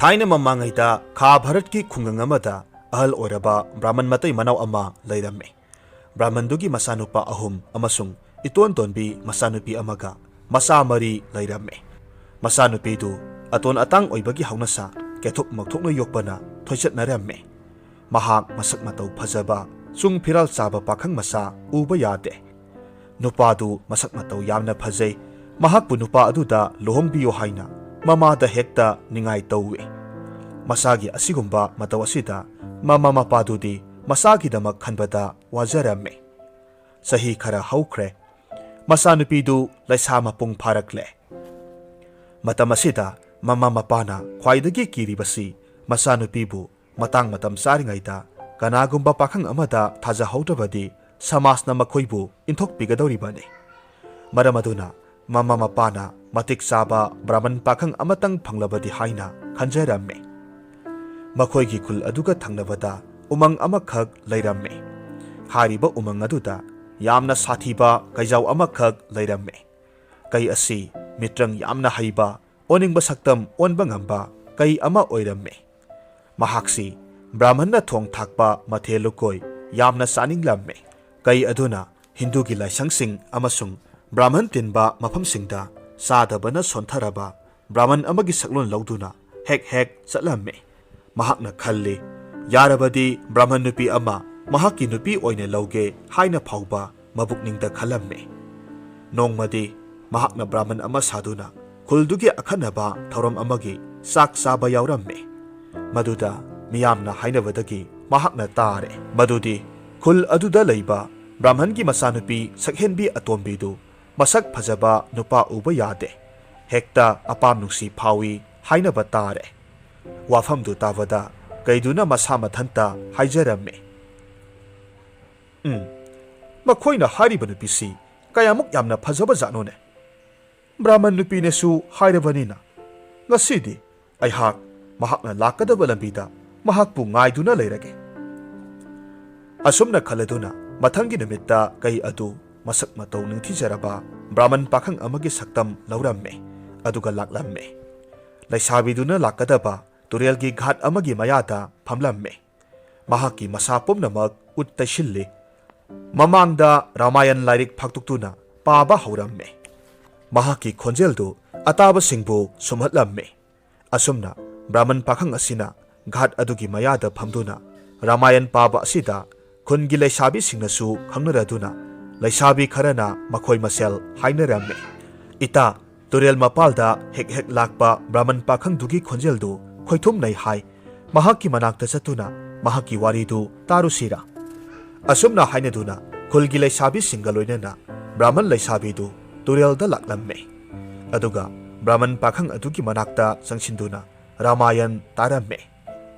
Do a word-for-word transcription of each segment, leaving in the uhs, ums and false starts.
ꯊꯥꯏꯅ ꯃꯃꯥꯡꯉꯩꯗ ꯈꯥ ꯚꯥꯔꯠꯀꯤ ꯈꯨꯡꯒꯪ ꯑꯃꯗ ꯑꯍꯜ ꯑꯣꯏꯔꯕ ꯕ꯭ꯔꯥꯍꯃꯟ ꯃꯇꯩ ꯃꯅꯥꯎ ꯑꯃ ꯂꯩꯔꯝꯃꯤ꯫ ꯕ꯭ꯔꯥꯍꯃꯟꯗꯨꯒꯤ ꯃꯆꯥꯅꯨꯄꯥ ꯑꯍꯨꯝ ꯑꯃꯁꯨꯡ ꯏꯇꯣꯟ ꯇꯣꯟꯕꯤ ꯃꯆꯥꯅꯨꯄꯤ ꯑꯃꯒ ꯃꯆꯥ ꯃꯔꯤ ꯂꯩꯔꯝꯃꯤ꯫ ꯃꯆꯥꯅꯨꯄꯤꯗꯨ ꯑꯇꯣꯟ ꯑꯇꯥꯡ ꯑꯣꯏꯕꯒꯤ ꯍꯧꯅꯁꯥ ꯀꯦꯊꯣꯛ ꯃꯧꯊꯣꯛꯅ ꯌꯣꯛꯄꯅ ꯊꯣꯏꯆꯠꯅꯔꯝꯃꯤ꯫ ꯃꯍꯥꯛ ꯃꯁꯛ ꯃꯇꯧ ꯐꯖꯕ, ꯆꯨꯡ ꯐꯤꯔꯥꯜ ꯆꯥꯕ ꯄꯥꯈꯪ ꯃꯆꯥ ꯎꯕ ꯌꯥꯗꯦ꯫ ꯅꯨꯄꯥꯗꯨ ꯃꯁꯛ ꯃꯇꯧ ꯌꯥꯝꯅ ꯐꯖꯩ꯫ ꯃꯍꯥꯛꯄꯨ ꯅꯨꯄꯥ ꯑꯗꯨꯗ ꯂꯨꯍꯣꯡꯕꯤꯌꯨ ꯍꯥꯏꯅ ꯃꯃꯥꯗ ꯍꯦꯛꯇ ꯅꯤꯡꯉꯥꯏ ꯇꯧꯏ꯫ ꯃꯆꯥꯒꯤ ꯑꯁꯤꯒꯨꯝꯕ ꯃꯇꯧ ꯑꯁꯤꯗ ꯃꯃꯥ ꯃꯄꯥꯗꯨꯗꯤ ꯃꯆꯥꯒꯤꯗꯃꯛ ꯈꯟꯕꯗ ꯋꯥꯖꯔꯝꯃꯤ꯫ ꯆꯍꯤ ꯈꯔ ꯍꯧꯈ꯭ꯔꯦ꯫ ꯃꯆꯥꯅꯨꯄꯤꯗꯨ ꯂꯩꯁꯥ ꯃꯄꯨꯡ ꯐꯥꯔꯛꯂꯦ꯫ ꯃꯇꯝ ꯑꯁꯤꯗ ꯃꯃꯥ ꯃꯄꯥꯅ ꯈ꯭ꯋꯥꯏꯗꯒꯤ ꯀꯤꯔꯤꯕꯁꯤ ꯃꯆꯥꯅꯨꯄꯤꯕꯨ ꯃꯇꯥꯡ ꯃꯇꯝ ꯆꯥꯔꯤꯉꯩꯗ ꯀꯅꯥꯒꯨꯝꯕ ꯄꯥꯈꯪ ꯑꯃꯗ ꯊꯥꯖꯍꯧꯗ꯭ꯔꯕꯗꯤ ꯁꯃꯥꯖꯅ ꯃꯈꯣꯏꯕꯨ ꯏꯟꯊꯣꯛꯄꯤꯒꯗꯧꯔꯤꯕꯅꯤ꯫ ꯃꯔꯝ ꯑꯗꯨꯅ ꯃꯃꯥ ꯃꯄꯥꯅ ꯃꯇꯤꯛ ꯆꯥꯕ ꯕ꯭ꯔꯥꯍꯃꯟ ꯄꯥꯈꯪ ꯑꯃꯇꯪ ꯐꯪꯂꯕꯗꯤ ꯍꯥꯏꯅ ꯈꯟꯖꯔꯝꯃꯤ꯫ ꯃꯈꯣꯏꯒꯤ ꯈꯨꯜ ꯑꯗꯨꯒ ꯊꯪꯅꯕꯗ ꯎꯃꯪ ꯑꯃꯈꯛ ꯂꯩꯔꯝꯃꯤ꯫ ꯍꯥꯏꯔꯤꯕ ꯎꯃꯪ ꯑꯗꯨꯗ ꯌꯥꯝꯅ ꯁꯥꯊꯤꯕ ꯀꯩꯖꯥꯎ ꯑꯃꯈꯛ ꯂꯩꯔꯝꯃꯤ꯫ ꯀꯩ ꯑꯁꯤ ꯃꯤꯇ꯭ꯔꯪ ꯌꯥꯝꯅ ꯍꯩꯕ, ꯑꯣꯟꯅꯤꯡꯕ ꯁꯛꯇꯝ ꯑꯣꯟꯕ ꯉꯝꯕ ꯀꯩ ꯑꯃ ꯑꯣꯏꯔꯝꯃꯤ꯫ ꯃꯍꯥꯛꯁꯤ ꯕ꯭ꯔꯥꯍꯃꯟꯅ ꯊꯣꯡ ꯊꯥꯛꯄ ꯃꯊꯦꯜ ꯂꯨꯀꯣꯏ ꯌꯥꯝꯅ ꯆꯥꯅꯤꯡꯂꯝꯃꯤ꯫ ꯀꯩ ꯑꯗꯨꯅ ꯍꯤꯟꯗꯨꯒꯤ ꯂꯥꯏꯁꯪꯁꯤꯡ ꯑꯃꯁꯨꯡ ꯕ꯭ꯔꯥꯍꯃꯟ ꯇꯤꯟꯕ ꯃꯐꯝꯁꯤꯡꯗ ꯆꯥꯗꯕꯅ ꯁꯣꯟꯊꯔꯕ ꯕ꯭ꯔꯥꯍꯃꯟ ꯑꯃꯒꯤ ꯁꯛꯂꯣꯟ ꯂꯧꯗꯨꯅ ꯍꯦꯛ ꯍꯦꯛ ꯆꯠꯂꯝꯃꯤ꯫ ꯃꯍꯥꯛꯅ ꯈꯜꯂꯤ, ꯌꯥꯔꯕꯗꯤ ꯕ꯭ꯔꯥꯍꯃꯟ ꯅꯨꯄꯤ ꯑꯃ ꯃꯍꯥꯛꯀꯤ ꯅꯨꯄꯤ ꯑꯣꯏꯅ ꯂꯧꯒꯦ ꯍꯥꯏꯅ ꯐꯥꯎꯕ ꯃꯕꯨꯛꯅꯤꯡꯗ ꯈꯜꯂꯝꯃꯤ꯫ ꯅꯣꯡꯃꯗꯤ ꯃꯍꯥꯛꯅ ꯕ꯭ꯔꯥꯍꯃꯟ ꯑꯃ ꯁꯥꯗꯨꯅ ꯈꯨꯜꯗꯨꯒꯤ ꯑꯈꯟꯅꯕ ꯊꯧꯔꯝ ꯑꯃꯒꯤ ꯆꯥꯛ ꯆꯥꯕ ꯌꯥꯎꯔꯝꯃꯤ꯫ ꯃꯗꯨꯗ ꯃꯤꯌꯥꯝꯅ ꯍꯥꯏꯅꯕꯗꯒꯤ ꯃꯍꯥꯛꯅ ꯇꯥꯔꯦ ꯃꯗꯨꯗꯤ ꯈꯨꯜ ꯑꯗꯨꯗ ꯂꯩꯕ ꯕ꯭ꯔꯥꯍꯃꯟꯒꯤ ꯃꯆꯥꯅꯨꯄꯤ ꯁꯛꯍꯦꯟꯕꯤ ꯑꯇꯣꯝꯕꯤꯗꯨ ꯃꯁꯛ ꯐꯖꯕ ꯅꯨꯄꯥ ꯎꯕ ꯌꯥꯗꯦ, ꯍꯦꯛꯇ ꯑꯄꯥꯝ ꯅꯨꯡꯁꯤ ꯐꯥꯎꯏ ꯍꯥꯏꯅꯕ ꯇꯥꯔꯦ꯫ ꯋꯥꯐꯝꯗꯨ ꯇꯥꯕꯗ ꯀꯩꯗꯨꯅ ꯃꯁꯥ ꯃꯊꯟꯇ ꯍꯥꯏꯖꯔꯝꯃꯤ, "ꯎꯝ, ꯃꯈꯣꯏꯅ ꯍꯥꯏꯔꯤꯕ ꯅꯨꯄꯤꯁꯤ ꯀꯌꯥꯃꯨꯛ ꯌꯥꯝꯅ ꯐꯖꯕ ꯖꯥꯠꯅꯣꯅꯦ! ꯕ꯭ꯔꯥꯍꯃꯟ ꯅꯨꯄꯤꯅꯦꯁꯨ ꯍꯥꯏꯔꯕꯅꯤꯅ ꯉꯁꯤꯗꯤ ꯑꯩꯍꯥꯛ ꯃꯍꯥꯛꯅ ꯂꯥꯛꯀꯗꯕ ꯂꯝꯕꯤꯗ ꯃꯍꯥꯛꯄꯨ ꯉꯥꯏꯗꯨꯅ ꯂꯩꯔꯒꯦ꯫" ꯑꯁꯨꯝꯅ ꯈꯜꯂꯗꯨꯅ ꯃꯊꯪꯒꯤ ꯅꯨꯃꯤꯠꯇ ꯀꯩ ꯑꯗꯨ ꯃꯁꯛ ꯃꯇꯧ ꯅꯤꯡꯊꯤꯖꯔꯕ ꯕ꯭ꯔꯥꯍꯃꯟ ꯄꯥꯈꯪ ꯑꯃꯒꯤ ꯁꯛꯇꯝ ꯂꯧꯔꯝꯃꯤ, ꯑꯗꯨꯒ ꯂꯥꯛꯂꯝꯃꯤ꯫ ꯂꯩꯁꯥꯕꯤꯗꯨꯅ ꯂꯥꯛꯀꯗꯕ ꯇꯨꯔꯦꯜꯒꯤ ꯘꯥꯠ ꯑꯃꯒꯤ ꯃꯌꯥꯗ ꯐꯝꯂꯝꯃꯤ꯫ ꯃꯍꯥꯛꯀꯤ ꯃꯁꯥ ꯄꯨꯝꯅꯃꯛ ꯎꯠ ꯇꯩꯁꯤꯜꯂꯤ꯫ ꯃꯃꯥꯡꯗ ꯔꯥꯃꯥꯌꯟ ꯂꯥꯏꯔꯤꯛ ꯐꯥꯛꯇꯣꯛꯇꯨꯅ ꯄꯥꯕ ꯍꯧꯔꯝꯃꯤ꯫ ꯃꯍꯥꯛꯀꯤ ꯈꯣꯟꯖꯦꯜꯗꯨ ꯑꯇꯥꯕꯁꯤꯡꯕꯨ ꯁꯨꯝꯍꯠꯂꯝꯃꯤ꯫ ꯑꯁꯨꯝꯅ ꯕ꯭ꯔꯥꯍꯃꯟ ꯄꯥꯈꯪ ꯑꯁꯤꯅ ꯘꯥꯠ ꯑꯗꯨꯒꯤ ꯃꯌꯥꯗ ꯐꯝꯗꯨꯅ ꯔꯥꯃꯥꯌꯟ ꯄꯥꯕ ꯑꯁꯤꯗ ꯈꯨꯟꯒꯤ ꯂꯩꯁꯥꯕꯤꯁꯤꯡꯅꯁꯨ ꯈꯪꯅꯔꯗꯨꯅ ꯂꯩꯁꯥꯕꯤ ꯈꯔꯅ ꯃꯈꯣꯏ ꯃꯁꯦꯜ ꯍꯥꯏꯅꯔꯝꯃꯤ, "ꯏꯇꯥ, ꯇꯨꯔꯦꯜ ꯃꯄꯥꯜꯗ ꯍꯦꯛ ꯍꯦꯛ ꯂꯥꯛꯄ ꯕ꯭ꯔꯥꯍꯃꯟ ꯄꯥꯈꯪꯗꯨꯒꯤ ꯈꯣꯟꯖꯦꯜꯗꯨ ꯈꯣꯏꯊꯨꯝꯅꯩ ꯍꯥꯏ꯫ ꯃꯍꯥꯛꯀꯤ ꯃꯅꯥꯛꯇ ꯆꯠꯇꯨꯅ ꯃꯍꯥꯛꯀꯤ ꯋꯥꯔꯤꯗꯨ ꯇꯥꯔꯨꯁꯤꯔꯥ?" ꯑꯁꯨꯝꯅ ꯍꯥꯏꯅꯗꯨꯅ ꯈꯨꯜꯒꯤ ꯂꯩꯁꯥꯕꯤꯁꯤꯡꯒ ꯂꯣꯏꯅꯅ ꯕ꯭ꯔꯥꯍꯃꯟ ꯂꯩꯁꯥꯕꯤꯗꯨ ꯇꯨꯔꯦꯜꯗ ꯂꯥꯛꯂꯝꯃꯤ꯫ ꯑꯗꯨꯒ ꯕ꯭ꯔꯥꯍꯃꯟ ꯄꯥꯈꯪ ꯑꯗꯨꯒꯤ ꯃꯅꯥꯛꯇ ꯆꯪꯁꯤꯟꯗꯨꯅ ꯔꯥꯃꯥꯌꯟ ꯇꯥꯔꯝꯃꯤ꯫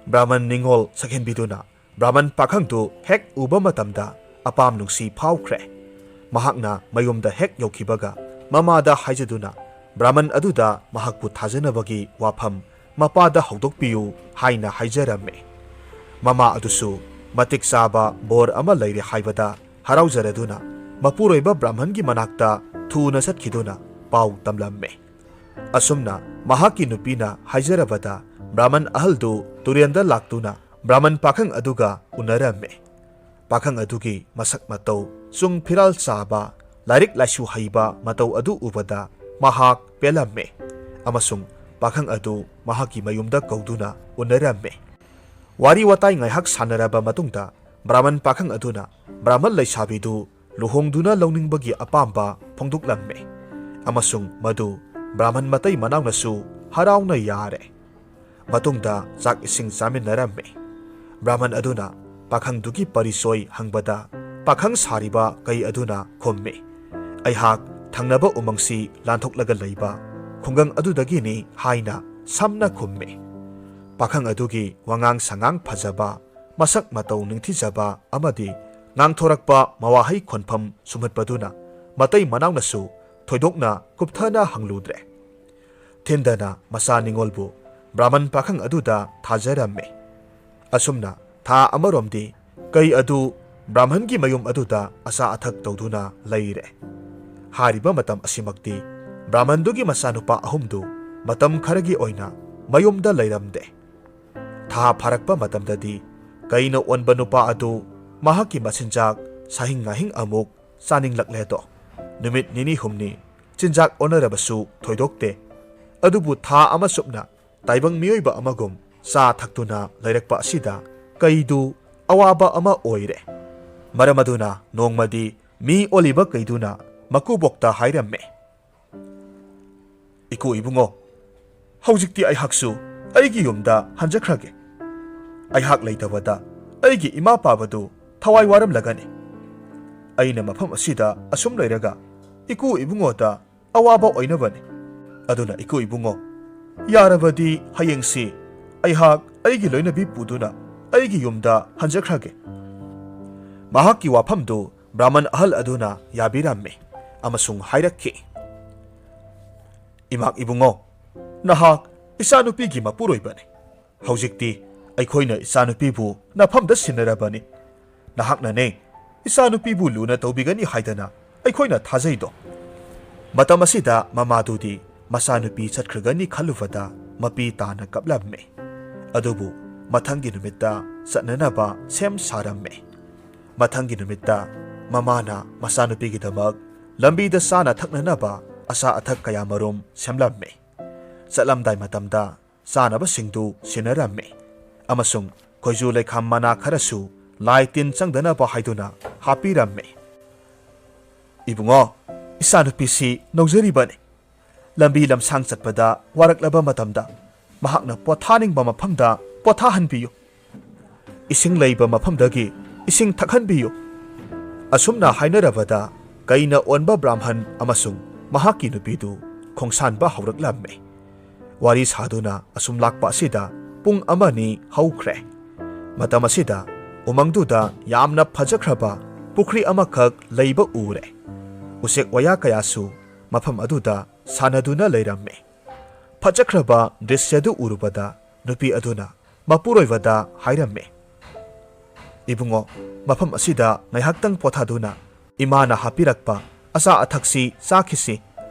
ꯕ꯭ꯔꯥꯍꯃꯟ ꯅꯤꯉꯣꯜ ꯁꯛꯍꯦꯟꯕꯤꯗꯨꯅ ꯕ꯭ꯔꯥꯍꯃꯟ ꯄꯥꯈꯪꯗꯨ ꯍꯦꯛ ꯎꯕ ꯃꯇꯝꯗ ꯑꯄꯥꯝ ꯅꯨꯡꯁꯤ ꯐꯥꯎꯈ꯭ꯔꯦ꯫ ꯃꯍꯥꯛꯅ ꯃꯌꯨꯝꯗ ꯍꯦꯛ ꯌꯧꯈꯤꯕꯒ ꯃꯃꯥꯗ ꯍꯥꯏꯖꯗꯨꯅ ꯕ꯭ꯔꯥꯍꯃꯟ ꯑꯗꯨꯗ ꯃꯍꯥꯛꯄꯨ ꯊꯥꯖꯅꯕꯒꯤ ꯋꯥꯐꯝ ꯃꯄꯥꯗ ꯍꯧꯗꯣꯛꯄꯤꯌꯨ ꯍꯥꯏꯅ ꯍꯥꯏꯖꯔꯝꯃꯤ꯫ ꯃꯃꯥ ꯑꯗꯨꯁꯨ ꯃꯇꯤꯛ ꯆꯥꯕ ꯕꯣꯔ ꯑꯃ ꯂꯩꯔꯦ ꯍꯥꯏꯕꯗ ꯍꯔꯥꯎꯖꯔꯗꯨꯅ ꯃꯄꯨꯔꯣꯏꯕ ꯕ꯭ꯔꯥꯍꯃꯟꯒꯤ ꯃꯅꯥꯛꯇ ꯊꯨꯅ ꯆꯠꯈꯤꯗꯨꯅ ꯄꯥꯎ ꯇꯝꯂꯝꯃꯤ꯫ ꯑꯁꯨꯝꯅ ꯃꯍꯥꯛꯀꯤ ꯅꯨꯄꯤꯅ ꯍꯥꯏꯖꯔꯕꯗ ꯕ꯭ꯔꯥꯍꯃꯟ ꯑꯍꯜꯗꯨ ꯇꯨꯔꯦꯜꯗ ꯂꯥꯛꯇꯨꯅ ꯕ꯭ꯔꯥꯍꯃꯟ ꯄꯥꯈꯪ ꯑꯗꯨꯒ ꯎꯅꯔꯝꯃꯤ꯫ ꯄꯥꯈꯪ ꯑꯗꯨꯒꯤ ꯃꯁꯛ ꯃꯇꯧ, ꯆꯨꯡ ꯐꯤꯔꯥꯜ ꯆꯥꯕ, ꯂꯥꯏꯔꯤꯛ ꯂꯥꯏꯁꯨ ꯍꯩꯕ ꯃꯇꯧ ꯑꯗꯨ ꯎꯕꯗ ꯃꯍꯥꯛ ꯄꯦꯜꯂꯝꯃꯤ ꯑꯃꯁꯨꯡ ꯄꯥꯈꯪ ꯑꯗꯨ ꯃꯍꯥꯛꯀꯤ ꯃꯌꯨꯝꯗ ꯀꯧꯗꯨꯅ ꯎꯅꯔꯝꯃꯤ꯫ ꯋꯥꯔꯤ ꯋꯥꯇꯥꯏ ꯉꯥꯏꯍꯥꯛ ꯁꯥꯟꯅꯔꯕ ꯃꯇꯨꯡꯗ ꯕ꯭ꯔꯥꯍꯃꯟ ꯄꯥꯈꯪ ꯑꯗꯨꯅ ꯕ꯭ꯔꯥꯍꯃꯟ ꯂꯩꯁꯥꯕꯤꯗꯨ ꯂꯨꯍꯣꯡꯗꯨꯅ ꯂꯧꯅꯤꯡꯕꯒꯤ ꯑꯄꯥꯝꯕ ꯐꯣꯡꯗꯣꯛꯂꯝꯃꯤ ꯑꯃꯁꯨꯡ ꯃꯗꯨ ꯕ꯭ꯔꯥꯍꯃꯟ ꯃꯇꯩ ꯃꯅꯥꯎꯅꯁꯨ ꯍꯔꯥꯎꯅ ꯌꯥꯔꯦ꯫ ꯃꯇꯨꯡꯗ ꯆꯥꯛ ꯏꯁꯤꯡ ꯆꯥꯃꯤꯟꯅꯔꯝꯃꯤ꯫ ꯕ꯭ꯔꯥꯍꯃꯟ ꯑꯗꯨꯅ ꯄꯥꯈꯪꯗꯨꯒꯤ ꯄꯔꯤꯆꯣꯏ ꯍꯪꯕꯗ ꯄꯥꯈꯪ ꯁꯥꯔꯤꯕ ꯀꯩ ꯑꯗꯨꯅ ꯈꯨꯝꯃꯤ, "ꯑꯩꯍꯥꯛ ꯊꯪꯅꯕ ꯎꯃꯪꯁꯤ ꯂꯥꯟꯊꯣꯛꯂꯒ ꯂꯩꯕ ꯈꯨꯡꯒꯪ ꯑꯗꯨꯗꯒꯤꯅꯤ" ꯍꯥꯏꯅ ꯁꯝꯅ ꯈꯨꯝꯃꯤ꯫ ꯄꯥꯈꯪ ꯑꯗꯨꯒꯤ ꯋꯥꯉꯥꯡ ꯁꯉꯥꯡ ꯐꯖꯕ, ꯃꯁꯛ ꯃꯇꯧ ꯅꯤꯡꯊꯤꯖꯕ ꯑꯃꯗꯤ ꯉꯥꯡꯊꯣꯔꯛꯄ ꯃꯋꯥꯍꯩ ꯈꯣꯟꯐꯝ ꯁꯨꯝꯍꯠꯄꯗꯨꯅ ꯃꯇꯩ ꯃꯅꯥꯎꯅꯁꯨ ꯊꯣꯏꯗꯣꯛꯅ ꯀꯨꯞꯊꯅ ꯍꯪꯂꯨꯗ꯭ꯔꯦ꯫ ꯊꯤꯟꯗꯅ ꯃꯆꯥ ꯅꯤꯉꯣꯜꯕꯨ ꯕ꯭ꯔꯥꯍꯃꯟ ꯄꯥꯈꯪ ꯑꯗꯨꯗ ꯊꯥꯖꯔꯝꯃꯤ꯫ ꯑꯁꯨꯝꯅ ꯊꯥ ꯑꯃꯔꯣꯝꯗꯤ ꯀꯩ ꯑꯗꯨ ꯕ꯭ꯔꯥꯍꯃꯟꯒꯤ ꯃꯌꯨꯝ ꯑꯗꯨꯗ ꯑꯆꯥ ꯑꯊꯛ ꯇꯧꯗꯨꯅ ꯂꯩꯔꯦ꯫ ꯍꯥꯏꯔꯤꯕ ꯃꯇꯝ ꯑꯁꯤꯃꯛꯇꯤ ꯕ꯭ꯔꯥꯍꯃꯟꯗꯨꯒꯤ ꯃꯆꯥꯅꯨꯄꯥ ꯑꯍꯨꯝꯗꯨ ꯃꯇꯝ ꯈꯔꯒꯤ ꯑꯣꯏꯅ ꯃꯌꯨꯝꯗ ꯂꯩꯔꯝꯗꯦ꯫ ꯊꯥ ꯐꯥꯔꯛꯄ ꯃꯇꯝꯗꯗꯤ ꯀꯩꯅ ꯑꯣꯟꯕ ꯅꯨꯄꯥ ꯑꯗꯨ ꯃꯍꯥꯛꯀꯤ ꯃꯆꯤꯟꯖꯥꯛ ꯁꯥꯍꯤꯡ ꯉꯥꯍꯤꯡ ꯑꯃꯨꯛ ꯆꯥꯅꯤꯡꯂꯛꯂꯦꯗꯣ꯫ ꯅꯨꯃꯤꯠ ꯅꯤꯅꯤ ꯍꯨꯝꯅꯤ ꯆꯤꯟꯖꯥꯛ ꯑꯣꯟꯅꯔꯕꯁꯨ ꯊꯣꯏꯗꯣꯛꯇꯦ꯫ ꯑꯗꯨꯕꯨ ꯊꯥ ꯑꯃ ꯆꯨꯞꯅ ꯇꯥꯏꯕꯪ ꯃꯤꯑꯣꯏꯕ ꯑꯃꯒꯨꯝ ꯆꯥ ꯊꯛꯇꯨꯅ ꯂꯩꯔꯛꯄ ꯑꯁꯤꯗ ꯀꯩꯗꯨ ꯑꯋꯥꯕ ꯑꯃ ꯑꯣꯏꯔꯦ꯫ ꯃꯔꯝ ꯑꯗꯨꯅ ꯅꯣꯡꯃꯗꯤ ꯃꯤ ꯑꯣꯜꯂꯤꯕ ꯀꯩꯗꯨꯅ ꯃꯀꯨꯕꯣꯛꯇ ꯍꯥꯏꯔꯝꯃꯦ, "ꯏꯀꯨ ꯏꯕꯨꯡꯉꯣ, ꯍꯧꯖꯤꯛꯇꯤ ꯑꯩꯍꯥꯛꯁꯨ ꯑꯩꯒꯤ ꯌꯨꯝꯗ ꯍꯟꯖꯈ꯭ꯔꯒꯦ꯫ ꯑꯩꯍꯥꯛ ꯂꯩꯇꯕꯗ ꯑꯩꯒꯤ ꯏꯃꯥ ꯄꯥꯕꯗꯨ ꯊꯋꯥꯏ ꯋꯥꯔꯝꯂꯒꯅꯤ꯫ ꯑꯩꯅ ꯃꯐꯝ ꯑꯁꯤꯗ ꯑꯁꯨꯝ ꯂꯩꯔꯒ ꯏꯀꯨ ꯏꯕꯨꯡꯉꯣꯗ ꯑꯋꯥꯕ ꯑꯣꯏꯅꯕꯅꯤ꯫ ꯑꯗꯨꯅ ꯏꯀꯨ ꯏꯕꯨꯡꯉꯣ, ꯌꯥꯔꯕꯗꯤ ꯍꯌꯦꯡꯁꯤ ꯑꯩꯍꯥꯛ ꯑꯩꯒꯤ ꯂꯣꯏꯅꯕꯤ ꯄꯨꯗꯨꯅ ꯑꯩꯒꯤ ꯌꯨꯝꯗ ꯍꯟꯖꯈ꯭ꯔꯒꯦ꯫" ꯃꯍꯥꯛꯀꯤ ꯋꯥꯐꯝꯗꯨ ꯕ꯭ꯔꯥꯍꯃꯟ ꯑꯍꯜ ꯑꯗꯨꯅ ꯌꯥꯕꯤꯔꯝꯃꯤ ꯑꯃꯁꯨꯡ ꯍꯥꯏꯔꯛꯈꯤ, "ꯏꯃꯥꯛ ꯏꯕꯨꯡꯉꯣ, ꯅꯍꯥꯛ ꯏꯆꯥꯅꯨꯄꯤꯒꯤ ꯃꯄꯨꯔꯣꯏꯕꯅꯤ꯫ ꯍꯧꯖꯤꯛꯇꯤ ꯑꯩꯈꯣꯏꯅ ꯏꯆꯥꯅꯨꯄꯤꯕꯨ ꯅꯐꯝꯗ ꯁꯤꯟꯅꯔꯕꯅꯤ꯫ ꯅꯍꯥꯛꯅꯅꯦ ꯏꯆꯥꯅꯨꯄꯤꯕꯨ ꯂꯨꯅ ꯇꯧꯕꯤꯒꯅꯤ ꯍꯥꯏꯗꯅ ꯑꯩꯈꯣꯏꯅ ꯊꯥꯖꯩꯗꯣ꯫" ꯃꯇꯝ ꯑꯁꯤꯗ ꯃꯃꯥꯗꯨꯗꯤ ꯃꯆꯥꯅꯨꯄꯤ ꯆꯠꯈ꯭ꯔꯒꯅꯤ ꯈꯜꯂꯨꯕꯗ ꯃꯄꯤ ꯇꯥꯅ ꯀꯞꯂꯝꯃꯤ꯫ ꯑꯗꯨꯕꯨ ꯃꯊꯪꯒꯤ ꯅꯨꯃꯤꯠꯇ ꯆꯠꯅꯅꯕ ꯁꯦꯝ ꯁꯥꯔꯝꯃꯤ꯫ ꯃꯊꯪꯒꯤ ꯅꯨꯃꯤꯠꯇ ꯃꯃꯥꯅ ꯃꯆꯥꯅꯨꯄꯤꯒꯤꯗꯃꯛ ꯂꯝꯕꯤꯗ ꯆꯥꯅ ꯊꯛꯅꯅꯕ ꯑꯆꯥ ꯑꯊꯛ ꯀꯌꯥꯃꯔꯨꯝ ꯁꯦꯝꯂꯝꯃꯤ꯫ ꯆꯠꯂꯝꯗꯥꯏ ꯃꯇꯝꯗ ꯆꯥꯅꯕꯁꯤꯡꯗꯨ ꯁꯤꯟꯅꯔꯝꯃꯤ ꯑꯃꯁꯨꯡ ꯈꯣꯏꯖꯨ ꯂꯩꯈꯥꯝ ꯃꯅꯥ ꯈꯔꯁꯨ ꯂꯥꯏ ꯇꯤꯟ ꯆꯪꯗꯅꯕ ꯍꯥꯏꯗꯨꯅ ꯍꯥꯞꯄꯤꯔꯝꯃꯤ꯫ "ꯏꯕꯨꯡꯉꯣ, ꯏꯆꯥꯅꯨꯄꯤꯁꯤ ꯅꯧꯖꯔꯤꯕꯅꯤ꯫ ꯂꯝꯕꯤ ꯂꯝꯁꯥꯡ ꯆꯠꯄꯗ ꯋꯥꯔꯛꯂꯕ ꯃꯇꯝꯗ ꯃꯍꯥꯛꯅ ꯄꯣꯊꯥꯅꯤꯡꯕ ꯃꯐꯝꯗ ꯄꯣꯊꯥꯍꯟꯕꯤꯌꯨ꯫ ꯏꯁꯤꯡ ꯂꯩꯕ ꯃꯐꯝꯗꯒꯤ ꯏꯁꯤꯡ ꯊꯛꯍꯟꯕꯤꯌꯨ꯫" ꯑꯁꯨꯝꯅ ꯍꯥꯏꯅꯔꯕꯗ ꯀꯩꯅ ꯑꯣꯟꯕ ꯕ꯭ꯔꯥꯍꯃꯟ ꯑꯃꯁꯨꯡ ꯃꯍꯥꯛꯀꯤ ꯅꯨꯄꯤꯗꯨ ꯈꯣꯡꯁꯥꯟꯕ ꯍꯧꯔꯛꯂꯝꯃꯤ꯫ ꯋꯥꯔꯤ ꯁꯥꯗꯨꯅ ꯑꯁꯨꯝ ꯂꯥꯛꯄ ꯑꯁꯤꯗ ꯄꯨꯡ ꯑꯃꯅꯤ ꯍꯧꯈ꯭ꯔꯦ꯫ ꯃꯇꯝ ꯑꯁꯤꯗ ꯎꯃꯪꯗꯨꯗ ꯌꯥꯝꯅ ꯐꯖꯈ꯭ꯔꯕ ꯄꯨꯈ꯭ꯔꯤ ꯑꯃꯈꯛ ꯂꯩꯕ ꯎꯔꯦ꯫ ꯎꯆꯦꯛ ꯋꯥꯌꯥ ꯀꯌꯥꯁꯨ ꯃꯐꯝ ꯑꯗꯨꯗ ꯁꯥꯟꯅꯗꯨꯅ ꯂꯩꯔꯝꯃꯤ꯫ ꯐꯖꯈ꯭ꯔꯕ ꯗ꯭ꯔꯤꯁ꯭ꯌꯗꯨ ꯎꯔꯨꯕꯗ ꯅꯨꯄꯤ ꯑꯗꯨꯅ ꯃꯄꯨꯔꯣꯏꯕꯗ ꯍꯥꯏꯔꯝꯃꯤ, "ꯏꯕꯨꯡꯉꯣ, ꯃꯐꯝ ꯑꯁꯤꯗ ꯉꯥꯏꯍꯥꯛꯇꯪ ꯄꯣꯊꯥꯗꯨꯅ ꯏꯃꯥꯅ ꯍꯥꯞꯄꯤꯔꯛꯄ ꯑꯆꯥ ꯑꯊꯛꯁꯤ ꯆꯥꯈꯤꯁꯤ,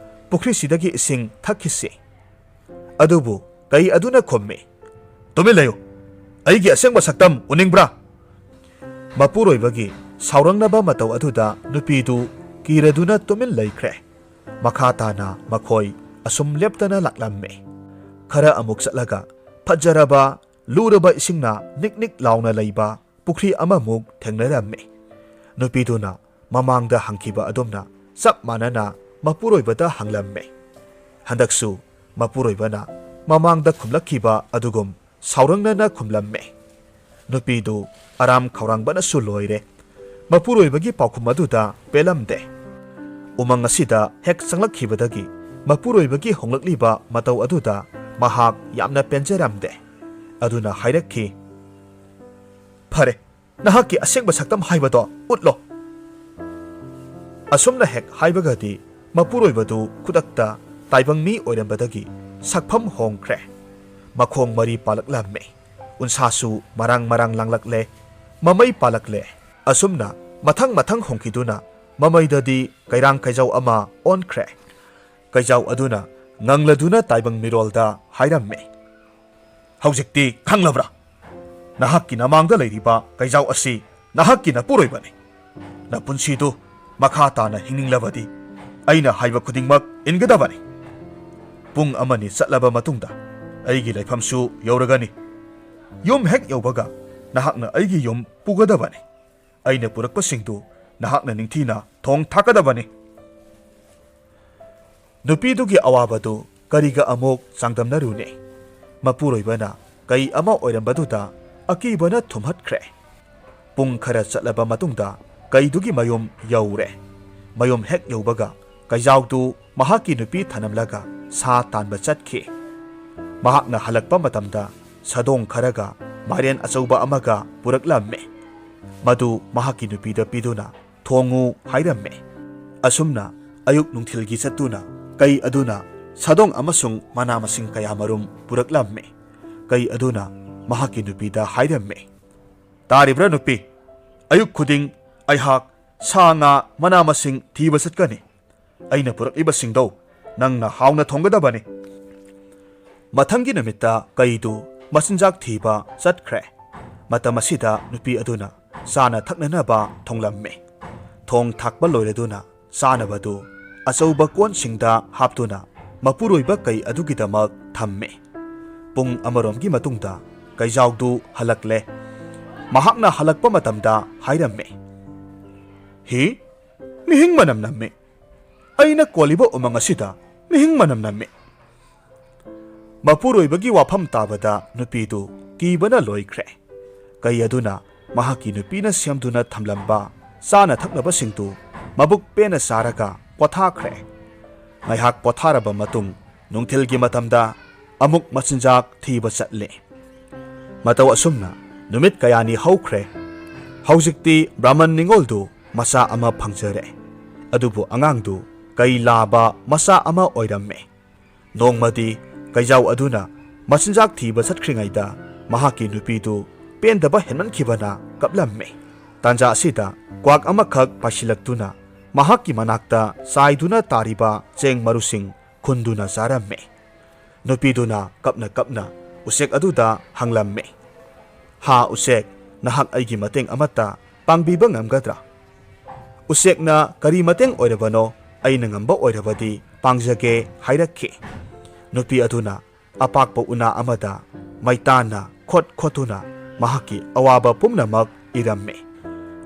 ꯄꯨꯈ꯭ꯔꯤꯁꯤꯗꯒꯤ ꯏꯁꯤꯡ ꯊꯛꯈꯤꯁꯤ꯫" ꯑꯗꯨꯕꯨ ꯀꯩ ꯑꯗꯨꯅ ꯈꯨꯝꯃꯤ, "ꯇꯨꯃꯤꯟ ꯂꯩꯌꯨ! ꯑꯩꯒꯤ ꯑꯁꯦꯡꯕ ꯁꯛꯇꯝ ꯎꯅꯤꯡꯕ꯭ꯔꯥ?" ꯃꯄꯨꯔꯣꯏꯕꯒꯤ ꯁꯥꯎꯔꯪꯅꯕ ꯃꯇꯧ ꯑꯗꯨꯗ ꯅꯨꯄꯤꯗꯨ ꯀꯤꯔꯗꯨꯅ ꯇꯨꯃꯤꯟ ꯂꯩꯈ꯭ꯔꯦ꯫ ꯃꯈꯥ ꯇꯥꯅ ꯃꯈꯣꯏ ꯑꯁꯨꯝ ꯂꯦꯞꯇꯅ ꯂꯥꯛꯂꯝꯃꯤ꯫ ꯈꯔ ꯑꯃꯨꯛ ꯆꯠꯂꯒ ꯐꯖꯔꯕ, ꯂꯨꯔꯕ ꯏꯁꯤꯡꯅ ꯅꯤꯛ ꯅꯤꯛ ꯂꯥꯎꯅ ꯂꯩꯕ ꯄꯨꯈ꯭ꯔꯤ ꯑꯃꯃꯨꯛ ꯊꯦꯡꯅꯔꯝꯃꯤ꯫ ꯅꯨꯄꯤꯗꯨꯅ ꯃꯃꯥꯡꯗ ꯍꯪꯈꯤꯕ ꯑꯗꯨꯝꯅ ꯆꯞ ꯃꯥꯟꯅꯅ ꯃꯄꯨꯔꯣꯏꯕꯗ ꯍꯪꯂꯝꯃꯤ꯫ ꯍꯟꯗꯛꯁꯨ ꯃꯄꯨꯔꯣꯏꯕꯅ ꯃꯃꯥꯡꯗ ꯈꯨꯝꯂꯛꯈꯤꯕ ꯑꯗꯨꯒꯨꯝ ꯁꯥꯎꯔꯪꯅꯅ ꯈꯨꯝꯂꯝꯃꯤ꯫ ꯅꯨꯄꯤꯗꯨ ꯑꯔꯥꯝ ꯈꯧꯔꯥꯡꯕꯅꯁꯨ ꯂꯣꯏꯔꯦ꯫ ꯃꯄꯨꯔꯣꯏꯕꯒꯤ ꯄꯥꯎꯈꯨꯝ ꯑꯗꯨꯗ ꯄꯦꯜꯂꯝꯗꯦ꯫ ꯎꯃꯪ ꯑꯁꯤꯗ ꯍꯦꯛ ꯆꯪꯂꯛꯈꯤꯕꯗꯒꯤ ꯃꯄꯨꯔꯣꯏꯕꯒꯤ ꯍꯣꯡꯂꯛꯂꯤꯕ ꯃꯇꯧ ꯑꯗꯨꯗ ꯃꯍꯥꯛ ꯌꯥꯝꯅ ꯄꯦꯟꯖꯔꯝꯗꯦ꯫ ꯑꯗꯨꯅ ꯍꯥꯏꯔꯛꯈꯤ, "ꯐꯔꯦ, ꯅꯍꯥꯛꯀꯤ ꯑꯁꯦꯡꯕ ꯁꯛꯇꯝ ꯍꯥꯏꯕꯗꯣ ꯎꯠꯂꯣ!" ꯑꯁꯨꯝꯅ ꯍꯦꯛ ꯍꯥꯏꯕꯒꯗꯤ ꯃꯄꯨꯔꯣꯏꯕꯗꯨ ꯈꯨꯗꯛꯇ ꯇꯥꯏꯕꯪ ꯃꯤ ꯑꯣꯏꯔꯝꯕꯗꯒꯤ ꯁꯛꯐꯝ ꯍꯣꯡꯈ꯭ꯔꯦ꯫ ꯃꯈꯣꯡ ꯃꯔꯤ ꯄꯥꯜꯂꯛꯂꯝꯃꯤ꯫ ꯎꯟꯁꯥꯁꯨ ꯃꯔꯥꯡ ꯃꯔꯥꯡ ꯂꯥꯡꯂꯛꯂꯦ꯫ ꯃꯃꯩ ꯄꯥꯜꯂꯛꯂꯦ꯫ ꯑꯁꯨꯝꯅ ꯃꯊꯪ ꯃꯊꯪ ꯍꯣꯡꯈꯤꯗꯨꯅ ꯃꯃꯩꯗꯗꯤ ꯀꯩꯔꯥꯡ ꯀꯩꯖꯥꯎ ꯑꯃ ꯑꯣꯟꯈ꯭ꯔꯦ꯫ ꯀꯩꯖꯥꯎ ꯑꯗꯨꯅ ꯉꯪꯂꯗꯨꯅ ꯇꯥꯏꯕꯪ ꯃꯤꯔꯣꯜꯗ ꯍꯥꯏꯔꯝꯃꯤ, "ꯍꯧꯖꯤꯛꯇꯤ ꯈꯪꯂꯕ꯭ꯔꯥ? ꯅꯍꯥꯛꯀꯤ ꯅꯃꯥꯡꯗ ꯂꯩꯔꯤꯕ ꯀꯩꯖꯥꯎ ꯑꯁꯤ ꯅꯍꯥꯛꯀꯤ ꯅꯄꯨꯔꯣꯏꯕꯅꯤ꯫ ꯅꯄꯨꯟꯁꯤꯗꯨ ꯃꯈꯥ ꯇꯥꯅ ꯍꯤꯡꯅꯤꯡꯂꯕꯗꯤ ꯑꯩꯅ ꯍꯥꯏꯕ ꯈꯨꯗꯤꯡꯃꯛ ꯏꯟꯒꯗꯕꯅꯤ꯫ ꯄꯨꯡ ꯑꯃꯅꯤ ꯆꯠꯂꯕ ꯃꯇꯨꯡꯗ ꯑꯩꯒꯤ ꯂꯩꯐꯝꯁꯨ ꯌꯧꯔꯒꯅꯤ꯫ ꯌꯨꯝ ꯍꯦꯛ ꯌꯧꯕꯒ ꯅꯍꯥꯛꯅ ꯑꯩꯒꯤ ꯌꯨꯝ ꯄꯨꯒꯗꯕꯅꯤ꯫ ꯑꯩꯅ ꯄꯨꯔꯛꯄꯁꯤꯡꯗꯨ ꯅꯍꯥꯛꯅ ꯅꯤꯡꯊꯤꯅ ꯊꯣꯡ ꯊꯥꯛꯀꯗꯕꯅꯤ꯫" ꯅꯨꯄꯤꯗꯨꯒꯤ ꯑꯋꯥꯕꯗꯨ ꯀꯔꯤꯒ ꯑꯃꯨꯛ ꯆꯥꯡꯗꯝꯅꯔꯨꯅꯤ? ꯃꯄꯨꯔꯣꯏꯕꯅ ꯀꯩ ꯑꯃ ꯑꯣꯏꯔꯝꯕꯗꯨꯗ ꯑꯀꯤꯕꯅ ꯊꯨꯝꯍꯠꯈ꯭ꯔꯦ꯫ ꯄꯨꯡ ꯈꯔ ꯆꯠꯂꯕ ꯃꯇꯨꯡꯗ ꯀꯩꯗꯨꯒꯤ ꯃꯌꯨꯝ ꯌꯧꯔꯦ꯫ ꯃꯌꯨꯝ ꯍꯦꯛ ꯌꯧꯕꯒ ꯀꯩꯖꯥꯎꯗꯨ ꯃꯍꯥꯛꯀꯤ ꯅꯨꯄꯤ ꯊꯅꯝꯂꯒ ꯁꯥ ꯇꯥꯟꯕ ꯆꯠꯈꯤ꯫ ꯃꯍꯥꯛꯅ ꯍꯜꯂꯛꯄ ꯃꯇꯝꯗ ꯁꯥꯗꯣꯡ ꯈꯔꯒ ꯃꯥꯏꯔꯦꯟ ꯑꯆꯧꯕ ꯑꯃꯒ ꯄꯨꯔꯛꯂꯝꯃꯤ꯫ ꯃꯗꯨ ꯃꯍꯥꯛꯀꯤ ꯅꯨꯄꯤꯗ ꯄꯤꯗꯨꯅ ꯊꯣꯡꯉꯨ ꯍꯥꯏꯔꯝꯃꯤ꯫ ꯑꯁꯨꯝꯅ ꯑꯌꯨꯛ ꯅꯨꯡꯊꯤꯜꯒꯤ ꯆꯠꯇꯨꯅ ꯀꯩ ꯑꯗꯨꯅ ꯁꯥꯗꯣꯡ ꯑꯃꯁꯨꯡ ꯃꯅꯥ ꯃꯁꯤꯡ ꯀꯌꯥꯃꯔꯨꯝ ꯄꯨꯔꯛꯂꯝꯃꯤ꯫ ꯀꯩ ꯑꯗꯨꯅ ꯃꯍꯥꯛꯀꯤ ꯅꯨꯄꯤꯗ ꯍꯥꯏꯔꯝꯃꯤ, "ꯇꯥꯔꯤꯕ꯭ꯔꯥ ꯅꯨꯄꯤ? ꯑꯌꯨꯛ ꯈꯨꯗꯤꯡ ꯑꯩꯍꯥꯛ ꯁꯥ ꯉꯥ ꯃꯅꯥ ꯃꯁꯤꯡ ꯊꯤꯕ ꯆꯠꯀꯅꯤ꯫ ꯑꯩꯅ ꯄꯨꯔꯛꯂꯤꯕꯁꯤꯡꯗꯣ ꯅꯪꯅ ꯍꯥꯎꯅ ꯊꯣꯡꯒꯗꯕꯅꯤ꯫" ꯃꯊꯪꯒꯤ ꯅꯨꯃꯤꯠꯇ ꯀꯩꯗꯨ ꯃꯆꯤꯟꯖꯥꯛ ꯊꯤꯕ ꯆꯠꯈ꯭ꯔꯦ꯫ ꯃꯇꯝ ꯑꯁꯤꯗ ꯅꯨꯄꯤ ꯑꯗꯨꯅ ꯆꯥꯅ ꯊꯛꯅꯅꯕ ꯊꯣꯡꯂꯝꯃꯤ꯫ ꯊꯣꯡ ꯊꯥꯛꯄ ꯂꯣꯏꯔꯗꯨꯅ ꯆꯥꯅꯕꯗꯨ ꯑꯆꯧꯕ ꯀꯣꯟꯁꯤꯡꯗ ꯍꯥꯞꯇꯨꯅ ꯃꯄꯨꯔꯣꯏꯕ ꯀꯩ ꯑꯗꯨꯒꯤꯗꯃꯛ ꯊꯝꯃꯤ꯫ ꯄꯨꯡ ꯑꯃꯔꯣꯝꯒꯤ ꯃꯇꯨꯡꯗ ꯀꯩꯖꯥꯎꯗꯨ ꯍꯜꯂꯛꯂꯦ꯫ ꯃꯍꯥꯛꯅ ꯍꯜꯂꯛꯄ ꯃꯇꯝꯗ ꯍꯥꯏꯔꯝꯃꯤ, "ꯍꯤ, ꯃꯤꯍꯤꯡ ꯃꯅꯝ ꯅꯝꯃꯤ꯫ ꯑꯩꯅ ꯀꯣꯜꯂꯤꯕ ꯎꯃꯪ ꯑꯁꯤꯗ ꯃꯤꯍꯤꯡ ꯃꯅꯝ ꯅꯝꯃꯤ꯫" ꯃꯄꯨꯔꯣꯏꯕꯒꯤ ꯋꯥꯐꯝ ꯇꯥꯕꯗ ꯅꯨꯄꯤꯗꯨ ꯀꯤꯕꯅ ꯂꯣꯏꯈ꯭ꯔꯦ꯫ ꯀꯩ ꯑꯗꯨꯅ ꯃꯍꯥꯛꯀꯤ ꯅꯨꯄꯤꯅ ꯁꯦꯝꯗꯨꯅ ꯊꯝꯂꯝꯕ ꯆꯥꯅ ꯊꯛꯅꯕꯁꯤꯡꯗꯨ ꯃꯕꯨꯛ ꯄꯦꯟꯅ ꯆꯥꯔꯒ ꯄꯣꯊꯥꯈ꯭ꯔꯦ꯫ ꯉꯥꯏꯍꯥꯛ ꯄꯣꯊꯥꯔꯕ ꯃꯇꯨꯡ ꯅꯨꯡꯊꯤꯜꯒꯤ ꯃꯇꯝꯗ ꯑꯃꯨꯛ ꯃꯆꯤꯟꯖꯥꯛ ꯊꯤꯕ ꯆꯠꯂꯦ꯫ ꯃꯇꯧ ꯑꯁꯨꯝꯅ ꯅꯨꯃꯤꯠ ꯀꯌꯥꯅꯤ ꯍꯧꯈ꯭ꯔꯦ꯫ ꯍꯧꯖꯤꯛꯇꯤ ꯕ꯭ꯔꯥꯍꯃꯟ ꯅꯤꯉꯣꯜꯗꯨ ꯃꯆꯥ ꯑꯃ ꯐꯪꯖꯔꯦ꯫ ꯑꯗꯨꯕꯨ ꯑꯉꯥꯡꯗꯨ ꯀꯩ ꯂꯥꯕ ꯃꯆꯥ ꯑꯃ ꯑꯣꯏꯔꯝꯃꯦ꯫ ꯅꯣꯡꯃꯗꯤ ꯀꯩꯖꯥꯎ ꯑꯗꯨꯅ ꯃꯆꯤꯟꯖꯥꯛ ꯊꯤꯕ ꯆꯠꯈ꯭ꯔꯤꯉꯩꯗ ꯃꯍꯥꯛꯀꯤ ꯅꯨꯄꯤꯗꯨ ꯄꯦꯟꯗꯕ ꯍꯦꯟꯃꯟꯈꯤꯕꯅ ꯀꯞꯂꯝꯃꯤ꯫ ꯇꯥꯟꯖꯥ ꯑꯁꯤꯗ ꯀ꯭ꯋꯥꯛ ꯑꯃꯈꯛ ꯄꯥꯏꯁꯤꯜꯂꯛꯇꯨꯅ ꯃꯍꯥꯛꯀꯤ ꯃꯅꯥꯛꯇ ꯆꯥꯏꯗꯨꯅ ꯇꯥꯔꯤꯕ ꯆꯦꯡ ꯃꯔꯨꯁꯤꯡ ꯈꯨꯟꯗꯨꯅ ꯆꯥꯔꯝꯃꯤ꯫ ꯅꯨꯄꯤꯗꯨꯅ ꯀꯞꯅ ꯀꯞꯅ ꯎꯆꯦꯛ ꯑꯗꯨꯗ ꯍꯪꯂꯝꯃꯤ, "ꯍꯥ ꯎꯆꯦꯛ, ꯅꯍꯥꯛ ꯑꯩꯒꯤ ꯃꯇꯦꯡ ꯑꯃꯠꯇ ꯄꯥꯡꯕꯤꯕ ꯉꯝꯒꯗ꯭ꯔꯥ?" ꯎꯆꯦꯛꯅ ꯀꯔꯤ ꯃꯇꯦꯡ ꯑꯣꯏꯔꯕꯅꯣ ꯑꯩꯅ ꯉꯝꯕ ꯑꯣꯏꯔꯕꯗꯤ ꯄꯥꯡꯖꯒꯦ ꯍꯥꯏꯔꯛꯈꯤ꯫ ꯅꯨꯄꯤ ꯑꯗꯨꯅ ꯑꯄꯥꯛꯄ ꯎꯅꯥ ꯑꯃꯗ ꯃꯩꯇꯥꯟꯅ ꯈꯣꯠ ꯈꯣꯠꯇꯨꯅ ꯃꯍꯥꯛꯀꯤ ꯑꯋꯥꯕ ꯄꯨꯝꯅꯃꯛ ꯏꯔꯝꯃꯤ꯫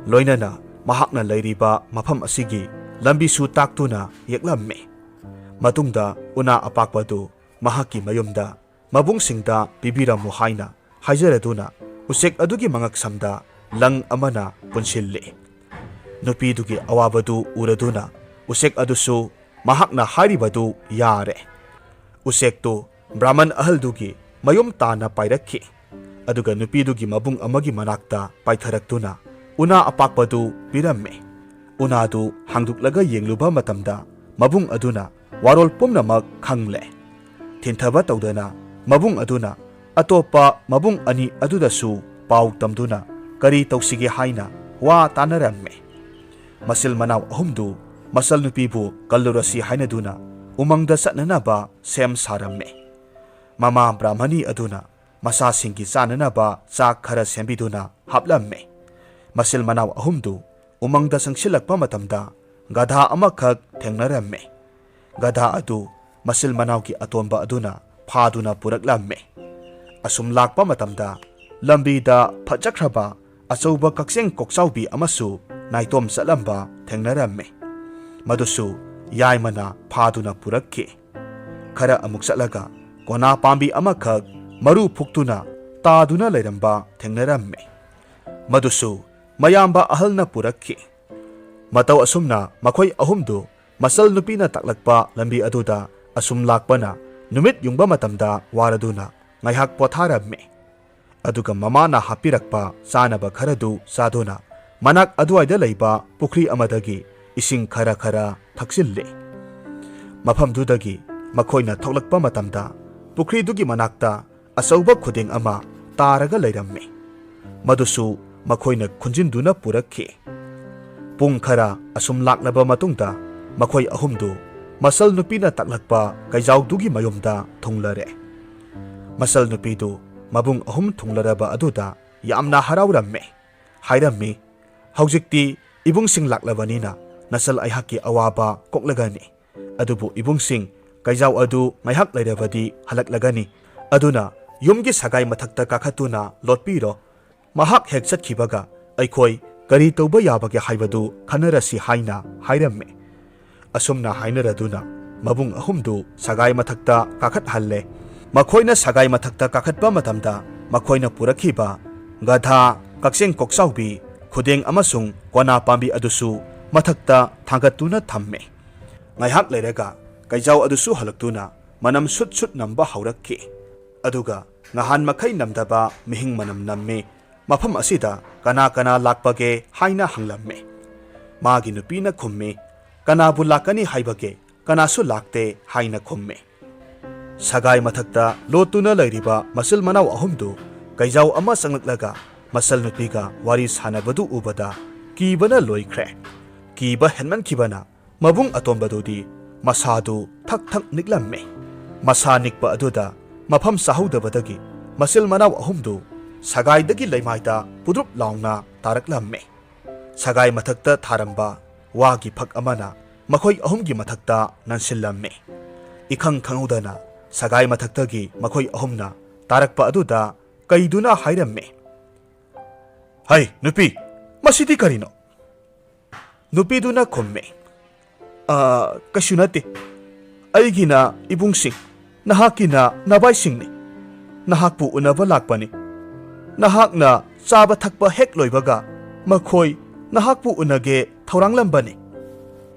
ꯂꯣꯏꯅꯅ ꯃꯍꯥꯛꯅ ꯂꯩꯔꯤꯕ ꯃꯐꯝ ꯑꯁꯤꯒꯤ ꯂꯝꯕꯤꯁꯨ ꯇꯥꯛꯇꯨꯅ ꯌꯦꯛꯂꯝꯃꯤ꯫ ꯃꯇꯨꯡꯗ ꯎꯅꯥ ꯑꯄꯥꯛꯄꯗꯨ ꯃꯍꯥꯛꯀꯤ ꯃꯌꯨꯝꯗ ꯃꯕꯨꯡꯁꯤꯡꯗ ꯄꯤꯕꯤꯔꯝꯃꯨ ꯍꯥꯏꯅ ꯍꯥꯏꯖꯔꯗꯨꯅ ꯎꯆꯦꯛ ꯑꯗꯨꯒꯤ ꯃꯉꯛꯁꯝꯗ ꯂꯪ ꯑꯃꯅ ꯄꯨꯟꯁꯤꯜꯂꯤ꯫ ꯅꯨꯄꯤꯗꯨꯒꯤ ꯑꯋꯥꯕꯗꯨ ꯎꯔꯗꯨꯅ ꯎꯆꯦꯛ ꯑꯗꯨꯁꯨ ꯃꯍꯥꯛꯅ ꯍꯥꯏꯔꯤꯕꯗꯨ ꯌꯥꯔꯦ꯫ ꯎꯆꯦꯛꯇꯨ ꯕ꯭ꯔꯥꯍꯃꯟ ꯑꯍꯜꯗꯨꯒꯤ ꯃꯌꯨꯝ ꯇꯥꯟꯅ ꯄꯥꯏꯔꯛꯈꯤ꯫ ꯑꯗꯨꯒ ꯅꯨꯄꯤꯗꯨꯒꯤ ꯃꯕꯨꯡ ꯑꯃꯒꯤ ꯃꯅꯥꯛꯇ ꯄꯥꯏꯊꯔꯛꯇꯨꯅ ꯎꯅꯥ ꯑꯄꯥꯛꯄꯗꯨ ꯄꯤꯔꯝꯃꯤ꯫ ꯎꯅꯥꯗꯨ ꯍꯥꯡꯗꯣꯛꯂꯒ ꯌꯦꯡꯂꯨꯕ ꯃꯇꯝꯗ ꯃꯕꯨꯡ ꯑꯗꯨꯅ ꯋꯥꯔꯣꯜ ꯄꯨꯝꯅꯃꯛ ꯈꯪꯂꯦ꯫ ꯊꯤꯟꯊꯕ ꯇꯧꯗꯅ ꯃꯕꯨꯡ ꯑꯗꯨꯅ ꯑꯇꯣꯞꯄ ꯃꯕꯨꯡ ꯑꯅꯤ ꯑꯗꯨꯗꯁꯨ ꯄꯥꯎ ꯇꯝꯗꯨꯅ ꯀꯔꯤ ꯇꯧꯁꯤꯒꯦ ꯍꯥꯏꯅ ꯋꯥ ꯇꯥꯅꯔꯝꯃꯤ꯫ ꯃꯆꯤꯜ ꯃꯅꯥꯎ ꯑꯍꯨꯝꯗꯨ ꯃꯆꯜ ꯅꯨꯄꯤꯕꯨ ꯀꯜꯂꯨꯔꯁꯤ ꯍꯥꯏꯅꯗꯨꯅ ꯎꯃꯪꯗ ꯆꯠꯅꯅꯕ ꯁꯦꯝ ꯁꯥꯔꯝꯃꯤ꯫ ꯃꯃꯥ ꯕ꯭ꯔꯥꯍꯃꯅꯤ ꯑꯗꯨꯅ ꯃꯆꯥꯁꯤꯡꯒꯤ ꯆꯥꯅꯅꯕ ꯆꯥꯛ ꯈꯔ ꯁꯦꯝꯕꯤꯗꯨꯅ ꯍꯥꯞꯂꯝꯃꯦ꯫ ꯃꯆꯤꯜ ꯃꯅꯥꯎ ꯑꯍꯨꯝꯗꯨ ꯎꯃꯪꯗ ꯆꯪꯁꯤꯜꯂꯛꯄ ꯃꯇꯝꯗ ꯒꯙꯥ ꯑꯃꯈꯛ ꯊꯦꯡꯅꯔꯝꯃꯦ꯫ ꯒꯙꯥ ꯑꯗꯨ ꯃꯆꯤꯜ ꯃꯅꯥꯎꯒꯤ ꯑꯇꯣꯝꯕ ꯑꯗꯨꯅ ꯐꯥꯗꯨꯅ ꯄꯨꯔꯛꯂꯝꯃꯦ꯫ ꯑꯁꯨꯝ ꯂꯥꯛꯄ ꯃꯇꯝꯗ ꯂꯝꯕꯤꯗ ꯐꯖꯈ꯭ꯔꯕ ꯑꯆꯧꯕ ꯀꯛꯆꯦꯡ ꯀꯣꯛꯆꯥꯎꯕꯤ ꯑꯃꯁꯨ ꯅꯥꯏꯇꯣꯝ ꯆꯠꯂꯝꯕ ꯊꯦꯡꯅꯔꯝꯃꯦ꯫ ꯃꯗꯨꯁꯨ ꯌꯥꯏꯃꯅ ꯐꯥꯗꯨꯅ ꯄꯨꯔꯛꯈꯤ꯫ ꯈꯔ ꯑꯃꯨꯛ ꯆꯠꯂꯒ ꯀꯣꯅꯥ ꯄꯥꯝꯕꯤ ꯑꯃꯈꯛ ꯃꯔꯨ ꯐꯨꯛꯇꯨꯅ ꯇꯥꯗꯨꯅ ꯂꯩꯔꯝꯕ ꯊꯦꯡꯅꯔꯝꯃꯦ꯫ ꯃꯗꯨꯁꯨ ꯃꯌꯥꯝꯕ ꯑꯍꯜꯅ ꯄꯨꯔꯛꯈꯤ꯫ ꯃꯇꯧ ꯑꯁꯨꯝꯅ ꯃꯈꯣꯏ ꯑꯍꯨꯝꯗꯨ ꯃꯆꯜ ꯅꯨꯄꯤꯅ ꯇꯥꯛꯂꯛꯄ ꯂꯝꯕꯤ ꯑꯗꯨꯗ ꯑꯁꯨꯝ ꯂꯥꯛꯄꯅ ꯅꯨꯃꯤꯠ ꯌꯨꯡꯕ ꯃꯇꯝꯗ ꯋꯥꯔꯗꯨꯅ ꯉꯥꯏꯍꯥꯛ ꯄꯣꯊꯥꯔꯝꯃꯤ꯫ ꯑꯗꯨꯒ ꯃꯃꯥꯅ ꯍꯥꯞꯄꯤꯔꯛꯄ ꯆꯥꯅꯕ ꯈꯔꯗꯨ ꯆꯥꯗꯨꯅ ꯃꯅꯥꯛ ꯑꯗꯨꯋꯥꯏꯗ ꯂꯩꯕ ꯄꯨꯈ꯭ꯔꯤ ꯑꯃꯗꯒꯤ ꯏꯁꯤꯡ ꯈꯔ ꯈꯔ ꯊꯛꯆꯤꯜꯂꯤ꯫ ꯃꯐꯝꯗꯨꯗꯒꯤ ꯃꯈꯣꯏꯅ ꯊꯣꯛꯂꯛꯄ ꯃꯇꯝꯗ ꯄꯨꯈ꯭ꯔꯤꯗꯨꯒꯤ ꯃꯅꯥꯛꯇ ꯑꯆꯧꯕ ꯈꯨꯗꯦꯡ ꯑꯃ ꯇꯥꯔꯒ ꯂꯩꯔꯝꯃꯤ꯫ ꯃꯗꯨꯁꯨ ꯃꯈꯣꯏꯅ ꯈꯨꯟꯖꯤꯟꯗꯨꯅ ꯄꯨꯔꯛꯈꯤ꯫ ꯄꯨꯡ ꯈꯔ ꯑꯁꯨꯝ ꯂꯥꯛꯂꯕ ꯃꯇꯨꯡꯗ ꯃꯈꯣꯏ ꯑꯍꯨꯝꯗꯨ ꯃꯆꯜ ꯅꯨꯄꯤꯅ ꯇꯥꯛꯂꯛꯄ ꯀꯩꯖꯥꯎꯗꯨꯒꯤ ꯃꯌꯨꯝꯗ ꯊꯨꯡꯂꯔꯦ꯫ ꯃꯆꯜ ꯅꯨꯄꯤꯗꯨ ꯃꯕꯨꯡ ꯑꯍꯨꯝ ꯊꯨꯡꯂꯔꯕ ꯑꯗꯨꯗ ꯌꯥꯝꯅ ꯍꯔꯥꯎꯔꯝꯃꯦ꯫ ꯍꯥꯏꯔꯝꯃꯤ, "ꯍꯧꯖꯤꯛꯇꯤ ꯏꯕꯨꯡꯁꯤꯡ ꯂꯥꯛꯂꯕꯅꯤꯅ ꯅꯆꯜ ꯑꯩꯍꯥꯛꯀꯤ ꯑꯋꯥꯕ ꯀꯣꯛꯂꯒꯅꯤ꯫ ꯑꯗꯨꯕꯨ ꯏꯕꯨꯡꯁꯤꯡ, ꯀꯩꯖꯥꯎ ꯑꯗꯨ ꯉꯥꯏꯍꯥꯛ ꯂꯩꯔꯕꯗꯤ ꯍꯜꯂꯛꯂꯒꯅꯤ꯫ ꯑꯗꯨꯅ ꯌꯨꯝꯒꯤ ꯁꯒꯥꯏ ꯃꯊꯛꯇ ꯀꯥꯈꯠꯇꯨꯅ ꯂꯣꯠꯄꯤꯔꯣ꯫ ꯃꯍꯥꯛ ꯍꯦꯛ ꯆꯠꯈꯤꯕꯒ ꯑꯩꯈꯣꯏ ꯀꯔꯤ ꯇꯧꯕ ꯌꯥꯕꯒꯦ ꯍꯥꯏꯕꯗꯨ ꯈꯟꯅꯔꯁꯤ" ꯍꯥꯏꯅ ꯍꯥꯏꯔꯝꯃꯤ꯫ ꯑꯁꯨꯝꯅ ꯍꯥꯏꯅꯔꯗꯨꯅ ꯃꯕꯨꯡ ꯑꯍꯨꯝꯗꯨ ꯁꯒꯥꯏ ꯃꯊꯛꯇ ꯀꯥꯈꯠꯍꯜꯂꯦ꯫ ꯃꯈꯣꯏꯅ ꯁꯒꯥꯏ ꯃꯊꯛꯇ ꯀꯥꯈꯠꯄ ꯃꯇꯝꯗ ꯃꯈꯣꯏꯅ ꯄꯨꯔꯛꯈꯤꯕ ꯒꯙꯥ, ꯀꯛꯆꯦꯡ ꯀꯣꯛꯆꯥꯎꯕꯤ, ꯈꯨꯗꯦꯡ ꯑꯃꯁꯨꯡ ꯀꯣꯅꯥ ꯄꯥꯝꯕꯤ ꯑꯗꯨꯁꯨ ꯃꯊꯛꯇ ꯊꯥꯡꯒꯠꯇꯨꯅ ꯊꯝꯃꯦ꯫ ꯉꯥꯏꯍꯥꯛ ꯂꯩꯔꯒ ꯀꯩꯖꯥꯎ ꯑꯗꯨꯁꯨ ꯍꯜꯂꯛꯇꯨꯅ ꯃꯅꯝ ꯁꯨꯠ ꯁꯨꯠ ꯅꯝꯕ ꯍꯧꯔꯛꯈꯤ꯫ ꯑꯗꯨꯒ ꯉꯍꯥꯟ ꯃꯈꯩ ꯅꯝꯗꯕ ꯃꯤꯍꯤꯡ ꯃꯅꯝ ꯅꯝꯃꯤ꯫ "ꯃꯐꯝ ꯑꯁꯤꯗ ꯀꯅꯥ ꯀꯅꯥ ꯂꯥꯛꯄꯒꯦ?" ꯍꯥꯏꯅ ꯍꯪꯂꯝꯃꯤ꯫ ꯃꯥꯒꯤ ꯅꯨꯄꯤꯅ ꯈꯨꯝꯃꯤ, "ꯀꯅꯥꯕꯨ ꯂꯥꯛꯀꯅꯤ ꯍꯥꯏꯕꯒꯦ? ꯀꯅꯥꯁꯨ ꯂꯥꯛꯇꯦ" ꯍꯥꯏꯅ ꯈꯨꯝꯃꯤ꯫ ꯁꯒꯥꯏ ꯃꯊꯛꯇ ꯂꯣꯠꯇꯨꯅ ꯂꯩꯔꯤꯕ ꯃꯆꯤꯜ ꯃꯅꯥꯎ ꯑꯍꯨꯝꯗꯨ ꯀꯩꯖꯥꯎ ꯑꯃ ꯆꯪꯂꯛꯂꯒ ꯃꯆꯜ ꯅꯨꯄꯤꯒ ꯋꯥꯔꯤ ꯁꯥꯟꯅꯕꯗꯨ ꯎꯕꯗ ꯀꯤꯕꯅ ꯂꯣꯏꯈ꯭ꯔꯦ꯫ ꯀꯤꯕ ꯍꯦꯟꯃꯟꯈꯤꯕꯅ ꯃꯕꯨꯡ ꯑꯇꯣꯝꯕꯗꯨꯗꯤ ꯃꯁꯥꯗꯨ ꯊꯛ ꯊꯛ ꯅꯤꯛꯂꯝꯃꯤ꯫ ꯃꯁꯥ ꯅꯤꯛꯄ ꯑꯗꯨꯗ ꯃꯐꯝ ꯆꯥꯍꯧꯗꯕꯗꯒꯤ ꯃꯆꯤꯜ ꯃꯅꯥꯎ ꯑꯍꯨꯝꯗꯨ ꯁꯒꯥꯏꯗꯒꯤ ꯂꯩꯃꯥꯏꯗ ꯄꯨꯗ꯭ꯔꯨꯞ ꯂꯥꯎꯅ ꯇꯥꯔꯛꯂꯝꯃꯤ꯫ ꯁꯒꯥꯏ ꯃꯊꯛꯇ ꯊꯥꯔꯝꯕ ꯋꯥꯒꯤ ꯐꯛ ꯑꯃꯅ ꯃꯈꯣꯏ ꯑꯍꯨꯝꯒꯤ ꯃꯊꯛꯇ ꯅꯟꯁꯤꯜꯂꯝꯃꯤ꯫ ꯏꯈꯪ ꯈꯪꯍꯧꯗꯅ ꯁꯒꯥꯏ ꯃꯊꯛꯇꯒꯤ ꯃꯈꯣꯏ ꯑꯍꯨꯝꯅ ꯇꯥꯔꯛꯄ ꯑꯗꯨꯗ ꯀꯩꯗꯨꯅ ꯍꯥꯏꯔꯝꯃꯤ, "ꯍꯩ, ꯅꯨꯄꯤ, ꯃꯁꯤꯗꯤ ꯀꯔꯤꯅꯣ?" ꯅꯨꯄꯤꯗꯨꯅ ꯈꯨꯝꯃꯤ, "ꯑ, ꯀꯩꯁꯨ ꯅꯠꯇꯦ꯫ ꯑꯩꯒꯤꯅ ꯏꯕꯨꯡꯁꯤꯡ, ꯅꯍꯥꯛꯀꯤꯅ ꯅꯕꯥꯏꯁꯤꯡꯅꯤ꯫ ꯅꯍꯥꯛꯄꯨ ꯎꯅꯕ ꯂꯥꯛꯄꯅꯤ꯫ ꯅꯍꯥꯛꯅ ꯆꯥꯕ ꯊꯛꯄ ꯍꯦꯛ ꯂꯣꯏꯕꯒ ꯃꯈꯣꯏ ꯅꯍꯥꯛꯄꯨ ꯎꯅꯒꯦ ꯊꯧꯔꯥꯡꯂꯝꯕꯅꯤ꯫"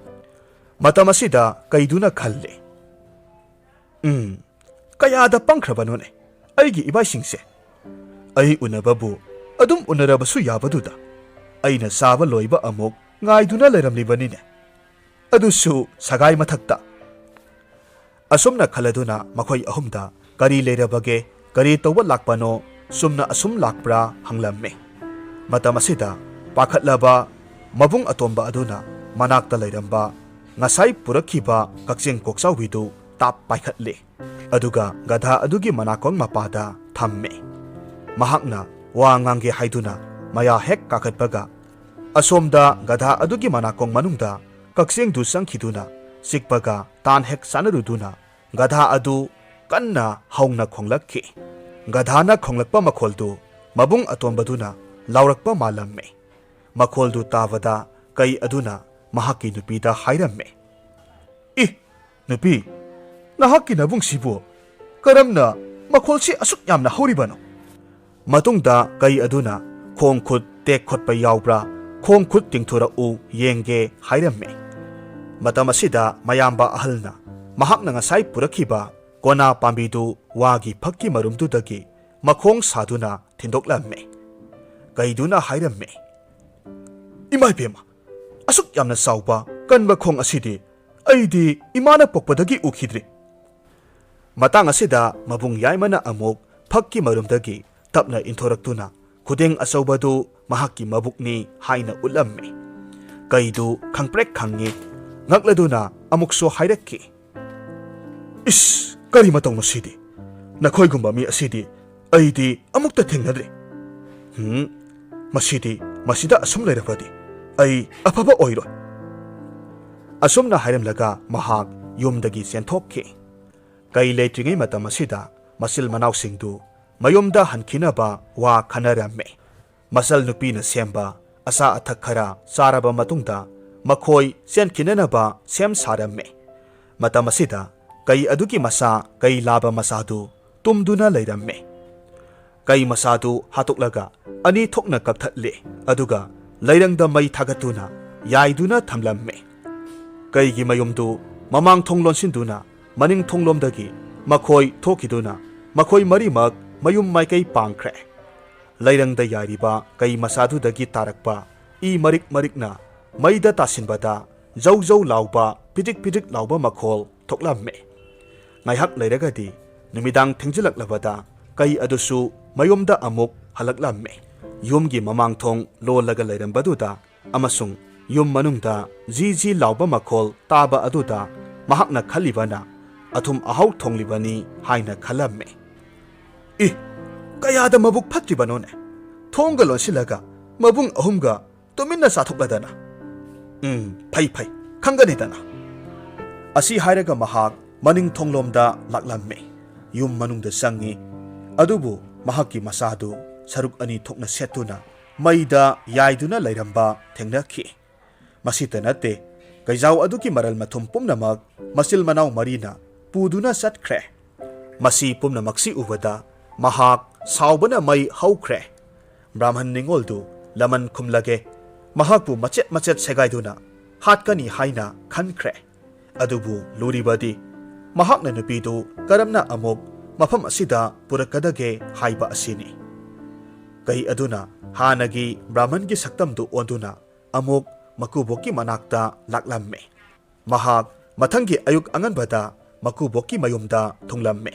ꯃꯇꯝ ꯑꯁꯤꯗ ꯀꯩꯗꯨꯅ ꯈꯜꯂꯤ, "ꯎꯝ, ꯀꯌꯥꯗ ꯄꯪꯈ꯭ꯔꯕꯅꯣꯅꯦ ꯑꯩꯒꯤ ꯏꯕꯥꯏꯁꯤꯡꯁꯦ꯫ ꯑꯩ ꯎꯅꯕꯕꯨ ꯑꯗꯨꯝ ꯎꯅꯔꯕꯁꯨ ꯌꯥꯕꯗꯨꯗ ꯑꯩꯅ ꯆꯥꯕ ꯂꯣꯏꯕ ꯑꯃꯨꯛ ꯉꯥꯏꯗꯨꯅ ꯂꯩꯔꯝꯂꯤꯕꯅꯤꯅꯦ, ꯑꯗꯨꯁꯨ ꯁꯒꯥꯏ ꯃꯊꯛꯇ꯫" ꯑꯁꯨꯝꯅ ꯈꯜꯂꯗꯨꯅ ꯃꯈꯣꯏ ꯑꯍꯨꯝꯗ ꯀꯔꯤ ꯂꯩꯔꯕꯒꯦ, ꯀꯔꯤ ꯇꯧꯕ ꯂꯥꯛꯄꯅꯣ, ꯆꯨꯝꯅ ꯑꯁꯨꯝ ꯂꯥꯛꯄ꯭ꯔꯥ ꯍꯪꯂꯝꯃꯤ꯫ ꯃꯇꯝ ꯑꯁꯤꯗ ꯄꯥꯈꯠꯂꯕ ꯃꯕꯨꯡ ꯑꯇꯣꯝꯕ ꯑꯗꯨꯅ ꯃꯅꯥꯛꯇ ꯂꯩꯔꯝꯕ ꯉꯁꯥꯏ ꯄꯨꯔꯛꯈꯤꯕ ꯀꯛꯆꯦꯡ ꯀꯣꯛꯆꯥꯎꯕꯤꯗꯨ ꯇꯥꯞ ꯄꯥꯏꯈꯠꯂꯤ꯫ ꯑꯗꯨꯒ ꯒꯙꯥ ꯑꯗꯨꯒꯤ ꯃꯅꯥꯀꯣꯡ ꯃꯄꯥꯗ ꯊꯝꯃꯤ꯫ ꯃꯍꯥꯛꯅ ꯋꯥ ꯉꯥꯡꯒꯦ ꯍꯥꯏꯗꯨꯅ ꯃꯌꯥ ꯍꯦꯛ ꯀꯥꯈꯠꯄꯒ, ꯑꯁꯣꯝꯗ ꯒꯙꯥ ꯑꯗꯨꯒꯤ ꯃꯅꯥꯀꯣꯡ ꯃꯅꯨꯡꯗ ꯀꯛꯆꯦꯡꯗꯨ ꯆꯪꯈꯤꯗꯨꯅ ꯆꯤꯛꯄꯒ ꯇꯥꯟ ꯍꯦꯛ ꯆꯥꯅꯔꯨꯗꯨꯅ ꯒꯙꯥ ꯑꯗꯨ ꯀꯟꯅ ꯍꯧꯅ ꯈꯣꯡꯂꯛꯈꯤ꯫ ꯒꯙꯥꯅ ꯈꯣꯡꯂꯛꯄ ꯃꯈꯣꯜꯗꯨ ꯃꯕꯨꯡ ꯑꯇꯣꯝꯕꯗꯨꯅ ꯂꯥꯎꯔꯛꯄ ꯃꯥꯜꯂꯝꯃꯤ꯫ ꯃꯈꯣꯜꯗꯨ ꯇꯥꯕꯗ ꯀꯩ ꯑꯗꯨꯅ ꯃꯍꯥꯛꯀꯤ ꯅꯨꯄꯤꯗ ꯍꯥꯏꯔꯝꯃꯤ, "ꯏ, ꯅꯨꯄꯤ, ꯅꯍꯥꯛꯀꯤ ꯅꯕꯨꯡꯁꯤꯕꯨ ꯀꯔꯝꯅ ꯃꯈꯣꯜꯁꯤ ꯑꯁꯨꯛ ꯌꯥꯝꯅ ꯍꯧꯔꯤꯕꯅꯣ?" ꯃꯇꯨꯡꯗ ꯀꯩ ꯑꯗꯨꯅ ꯈꯣꯡ ꯈꯨꯠ ꯇꯦꯛ ꯈꯣꯠꯄ ꯌꯥꯎꯕ꯭ꯔꯥ, ꯈꯣꯡ ꯈꯨꯠ ꯇꯤꯡꯊꯣꯔꯛꯎ ꯌꯦꯡꯒꯦ ꯍꯥꯏꯔꯝꯃꯤ꯫ ꯃꯇꯝ ꯑꯁꯤꯗ ꯃꯌꯥꯝꯕ ꯑꯍꯜꯅ ꯃꯍꯥꯛꯅ ꯉꯁꯥꯏ ꯄꯨꯔꯛꯈꯤꯕ ꯀꯣꯅꯥ ꯄꯥꯝꯕꯤꯗꯨ ꯋꯥꯒꯤ ꯐꯛꯀꯤ ꯃꯔꯨꯝꯗꯨꯗꯒꯤ ꯃꯈꯣꯡ ꯁꯥꯗꯨꯅ ꯊꯤꯟꯗꯣꯛꯂꯝꯃꯤ꯫ ꯀꯩꯗꯨꯅ ꯍꯥꯏꯔꯝꯃꯤ, "ꯏꯃꯥ ꯏꯕꯦꯝꯃ, ꯑꯁꯨꯛ ꯌꯥꯝꯅ ꯆꯥꯎꯕ ꯀꯟꯕ ꯈꯣꯡ ꯑꯁꯤꯗꯤ ꯑꯩꯗꯤ ꯏꯃꯥꯅ ꯄꯣꯛꯄꯗꯒꯤ ꯎꯈꯤꯗ꯭ꯔꯤ꯫" ꯃꯇꯥꯡ ꯑꯁꯤꯗ ꯃꯕꯨꯡ ꯌꯥꯏꯃꯅ ꯑꯃꯨꯛ ꯐꯛꯀꯤ ꯃꯔꯨꯝꯗꯒꯤ ꯇꯞꯅ ꯏꯟꯊꯣꯔꯛꯇꯨꯅ ꯈꯨꯗꯦꯡ ꯑꯆꯧꯕꯗꯨ ꯃꯍꯥꯛꯀꯤ ꯃꯕꯨꯛꯅꯤ ꯍꯥꯏꯅ ꯎꯠꯂꯝꯃꯤ꯫ ꯀꯩꯗꯨ ꯈꯪꯄ꯭ꯔꯦꯛ ꯈꯪꯉꯤ꯫ ꯉꯛꯂꯗꯨꯅ ꯑꯃꯨꯛꯁꯨ ꯍꯥꯏꯔꯛꯈꯤ, "ꯏꯁ, ꯀꯔꯤ ꯃꯇꯧꯅꯣ ꯁꯤꯗꯤ? ꯅꯈꯣꯏꯒꯨꯝꯕ ꯃꯤ ꯑꯁꯤꯗꯤ ꯑꯩꯗꯤ ꯑꯃꯨꯛꯇ ꯊꯦꯡꯅꯗ꯭ꯔꯤ꯫ ꯍꯨꯝ, ꯃꯁꯤꯗꯤ, ꯃꯁꯤꯗ ꯑꯁꯨꯝ ꯂꯩꯔꯕꯗꯤ ꯑꯩ ꯑꯐꯕ ꯑꯣꯏꯔꯣꯏ꯫ ꯑꯁꯨꯝꯅ ꯍꯥꯏꯔꯝꯂꯒ ꯃꯍꯥꯛ ꯌꯨꯝꯗꯒꯤ ꯆꯦꯟꯊꯣꯛꯈꯤ꯫ ꯀꯩ ꯂꯩꯇ꯭ꯔꯤꯉꯩ ꯃꯇꯝ ꯑꯁꯤꯗ ꯃꯆꯤꯜ ꯃꯅꯥꯎꯁꯤꯡꯗꯨ ꯃꯌꯨꯝꯗ ꯍꯟꯈꯤꯅꯕ ꯋꯥ ꯈꯟꯅꯔꯝꯃꯤ꯫ ꯃꯆꯜ ꯅꯨꯄꯤꯅ ꯁꯦꯝꯕ ꯑꯆꯥ ꯑꯊꯛ ꯈꯔ ꯆꯥꯔꯕ ꯃꯇꯨꯡꯗ ꯃꯈꯣꯏ ꯆꯦꯟꯈꯤꯅꯅꯕ ꯁꯦꯝ ꯁꯥꯔꯝꯃꯤ꯫ ꯃꯇꯝ ꯑꯁꯤꯗ ꯀꯩ ꯑꯗꯨꯒꯤ ꯃꯆꯥ ꯀꯩ ꯂꯥꯕ ꯃꯆꯥꯗꯨ ꯇꯨꯝꯗꯨꯅ ꯂꯩꯔꯝꯃꯤ꯫ ꯀꯩ ꯃꯆꯥꯗꯨ ꯍꯥꯠꯇꯣꯛꯂꯒ ꯑꯅꯤ ꯊꯣꯛꯅ ꯀꯛꯊꯠꯂꯤ, ꯑꯗꯨꯒ ꯂꯩꯔꯪꯗ ꯃꯩ ꯊꯥꯒꯠꯇꯨꯅ ꯌꯥꯏꯗꯨꯅ ꯊꯝꯂꯝꯃꯤ꯫ ꯀꯩꯒꯤ ꯃꯌꯨꯝꯗꯨ ꯃꯃꯥꯡ ꯊꯣꯡ ꯂꯣꯟꯁꯤꯟꯗꯨꯅ ꯃꯅꯤꯡ ꯊꯣꯡꯂꯣꯝꯗꯒꯤ ꯃꯈꯣꯏ ꯊꯣꯛꯈꯤꯗꯨꯅ ꯃꯈꯣꯏ ꯃꯔꯤꯃꯛ ꯃꯌꯨꯝ ꯃꯥꯏꯀꯩ ꯄꯥꯡꯈ꯭ꯔꯦ꯫ ꯂꯩꯔꯪꯗ ꯌꯥꯏꯔꯤꯕ ꯀꯩ ꯃꯆꯥꯗꯨꯗꯒꯤ ꯇꯥꯔꯛꯄ ꯏ ꯃꯔꯤꯛ ꯃꯔꯤꯛꯅ ꯃꯩꯗ ꯇꯥꯁꯤꯟꯕꯗ ꯖꯧ ꯖꯧ ꯂꯥꯎꯕ, ꯄꯤꯗꯤꯛ ꯄꯤꯗꯤꯛ ꯂꯥꯎꯕ ꯃꯈꯣꯜ ꯊꯣꯛꯂꯝꯃꯤ꯫ ꯉꯥꯏꯍꯥꯛ ꯂꯩꯔꯒꯗꯤ ꯅꯨꯃꯤꯗꯥꯡ ꯊꯦꯡꯖꯤꯜꯂꯛꯂꯕꯗ ꯀꯩ ꯑꯗꯨꯁꯨ ꯃꯌꯨꯝꯗ ꯑꯃꯨꯛ ꯍꯜꯂꯛꯂꯝꯃꯤ꯫ ꯌꯨꯝꯒꯤ ꯃꯃꯥꯡ ꯊꯣꯡ ꯂꯣꯜꯂꯒ ꯂꯩꯔꯝꯕꯗꯨꯗ ꯑꯃꯁꯨꯡ ꯌꯨꯝ ꯃꯅꯨꯡꯗ ꯖꯤ ꯖꯤ ꯂꯥꯎꯕ ꯃꯈꯣꯜ ꯇꯥꯕ ꯑꯗꯨꯗ ꯃꯍꯥꯛꯅ ꯈꯜꯂꯤꯕꯅ ꯑꯊꯨꯝ ꯑꯍꯥꯎ ꯊꯣꯡꯂꯤꯕꯅꯤ ꯍꯥꯏꯅ ꯈꯜꯂꯝꯃꯤ꯫ "ꯏ, ꯀꯌꯥꯗ ꯃꯕꯨꯛ ꯐꯠꯇ꯭ꯔꯤꯕꯅꯣꯅꯦ! ꯊꯣꯡꯒ ꯂꯣꯟꯁꯤꯜꯂꯒ ꯃꯕꯨꯡ ꯑꯍꯨꯝꯒ ꯇꯨꯃꯤꯟꯅ ꯆꯥꯊꯣꯛꯂꯗꯅ꯫ ꯎꯝ, ꯐꯩ ꯐꯩ, ꯈꯪꯒꯅꯤꯗꯅ"꯫ ꯑꯁꯤ ꯍꯥꯏꯔꯒ ꯃꯍꯥꯛ ꯃꯅꯤꯡ ꯊꯣꯡꯂꯣꯝꯗ ꯂꯥꯛꯂꯝꯃꯤ꯫ ꯌꯨꯝ ꯃꯅꯨꯡꯗ ꯆꯪꯉꯤ꯫ ꯑꯗꯨꯕꯨ ꯃꯍꯥꯛꯀꯤ ꯃꯆꯥꯗꯨ ꯁꯔꯨꯛ ꯑꯅꯤ ꯊꯣꯛꯅ ꯁꯦꯠꯇꯨꯅ ꯃꯩꯗ ꯌꯥꯏꯗꯨꯅ ꯂꯩꯔꯝꯕ ꯊꯦꯡꯅꯈꯤ꯫ ꯃꯁꯤꯇ ꯅꯠꯇꯦ, ꯀꯩꯖꯥꯎ ꯑꯗꯨꯒꯤ ꯃꯔꯜ ꯃꯊꯨꯝ ꯄꯨꯝꯅꯃꯛ ꯃꯆꯤꯜ ꯃꯅꯥꯎ ꯃꯔꯤꯅ ꯄꯨꯗꯨꯅ ꯆꯠꯈ꯭ꯔꯦ꯫ ꯃꯁꯤ ꯄꯨꯝꯅꯃꯛꯁꯤ ꯎꯕꯗ ꯃꯍꯥꯛ ꯁꯥꯎꯕꯅ ꯃꯩ ꯍꯧꯈ꯭ꯔꯦ꯫ ꯕ꯭ꯔꯥꯍꯃꯟ ꯅꯤꯡꯉꯣꯜꯗꯨ ꯂꯃꯟ ꯈꯨꯝꯂꯒꯦ, ꯃꯍꯥꯛꯄꯨ ꯃꯆꯦꯠ ꯃꯆꯦꯠ ꯁꯦꯒꯥꯏꯗꯨꯅ ꯍꯥꯠꯀꯅꯤ ꯍꯥꯏꯅ ꯈꯟꯈ꯭ꯔꯦ꯫ ꯑꯗꯨꯕꯨ ꯂꯨꯔꯤꯕꯗꯤ ꯃꯍꯥꯛꯅ ꯅꯨꯄꯤꯗꯨ ꯀꯔꯝꯅ ꯑꯃꯨꯛ ꯃꯐꯝ ꯑꯁꯤꯗ ꯄꯨꯔꯛꯀꯗꯒꯦ ꯍꯥꯏꯕ ꯑꯁꯤꯅꯤ꯫ ꯀꯩ ꯑꯗꯨꯅ ꯍꯥꯟꯅꯒꯤ ꯕ꯭ꯔꯥꯍꯃꯟꯒꯤ ꯁꯛꯇꯝꯗꯨ ꯑꯣꯟꯗꯨꯅ ꯑꯃꯨꯛ ꯃꯀꯨꯕꯣꯛꯀꯤ ꯃꯅꯥꯛꯇ ꯂꯥꯛꯂꯝꯃꯤ꯫ ꯃꯍꯥꯛ ꯃꯊꯪꯒꯤ ꯑꯌꯨꯛ ꯑꯉꯟꯕꯗ ꯃꯀꯨꯕꯣꯛꯀꯤ ꯃꯌꯨꯝꯗ ꯊꯨꯡꯂꯝꯃꯤ꯫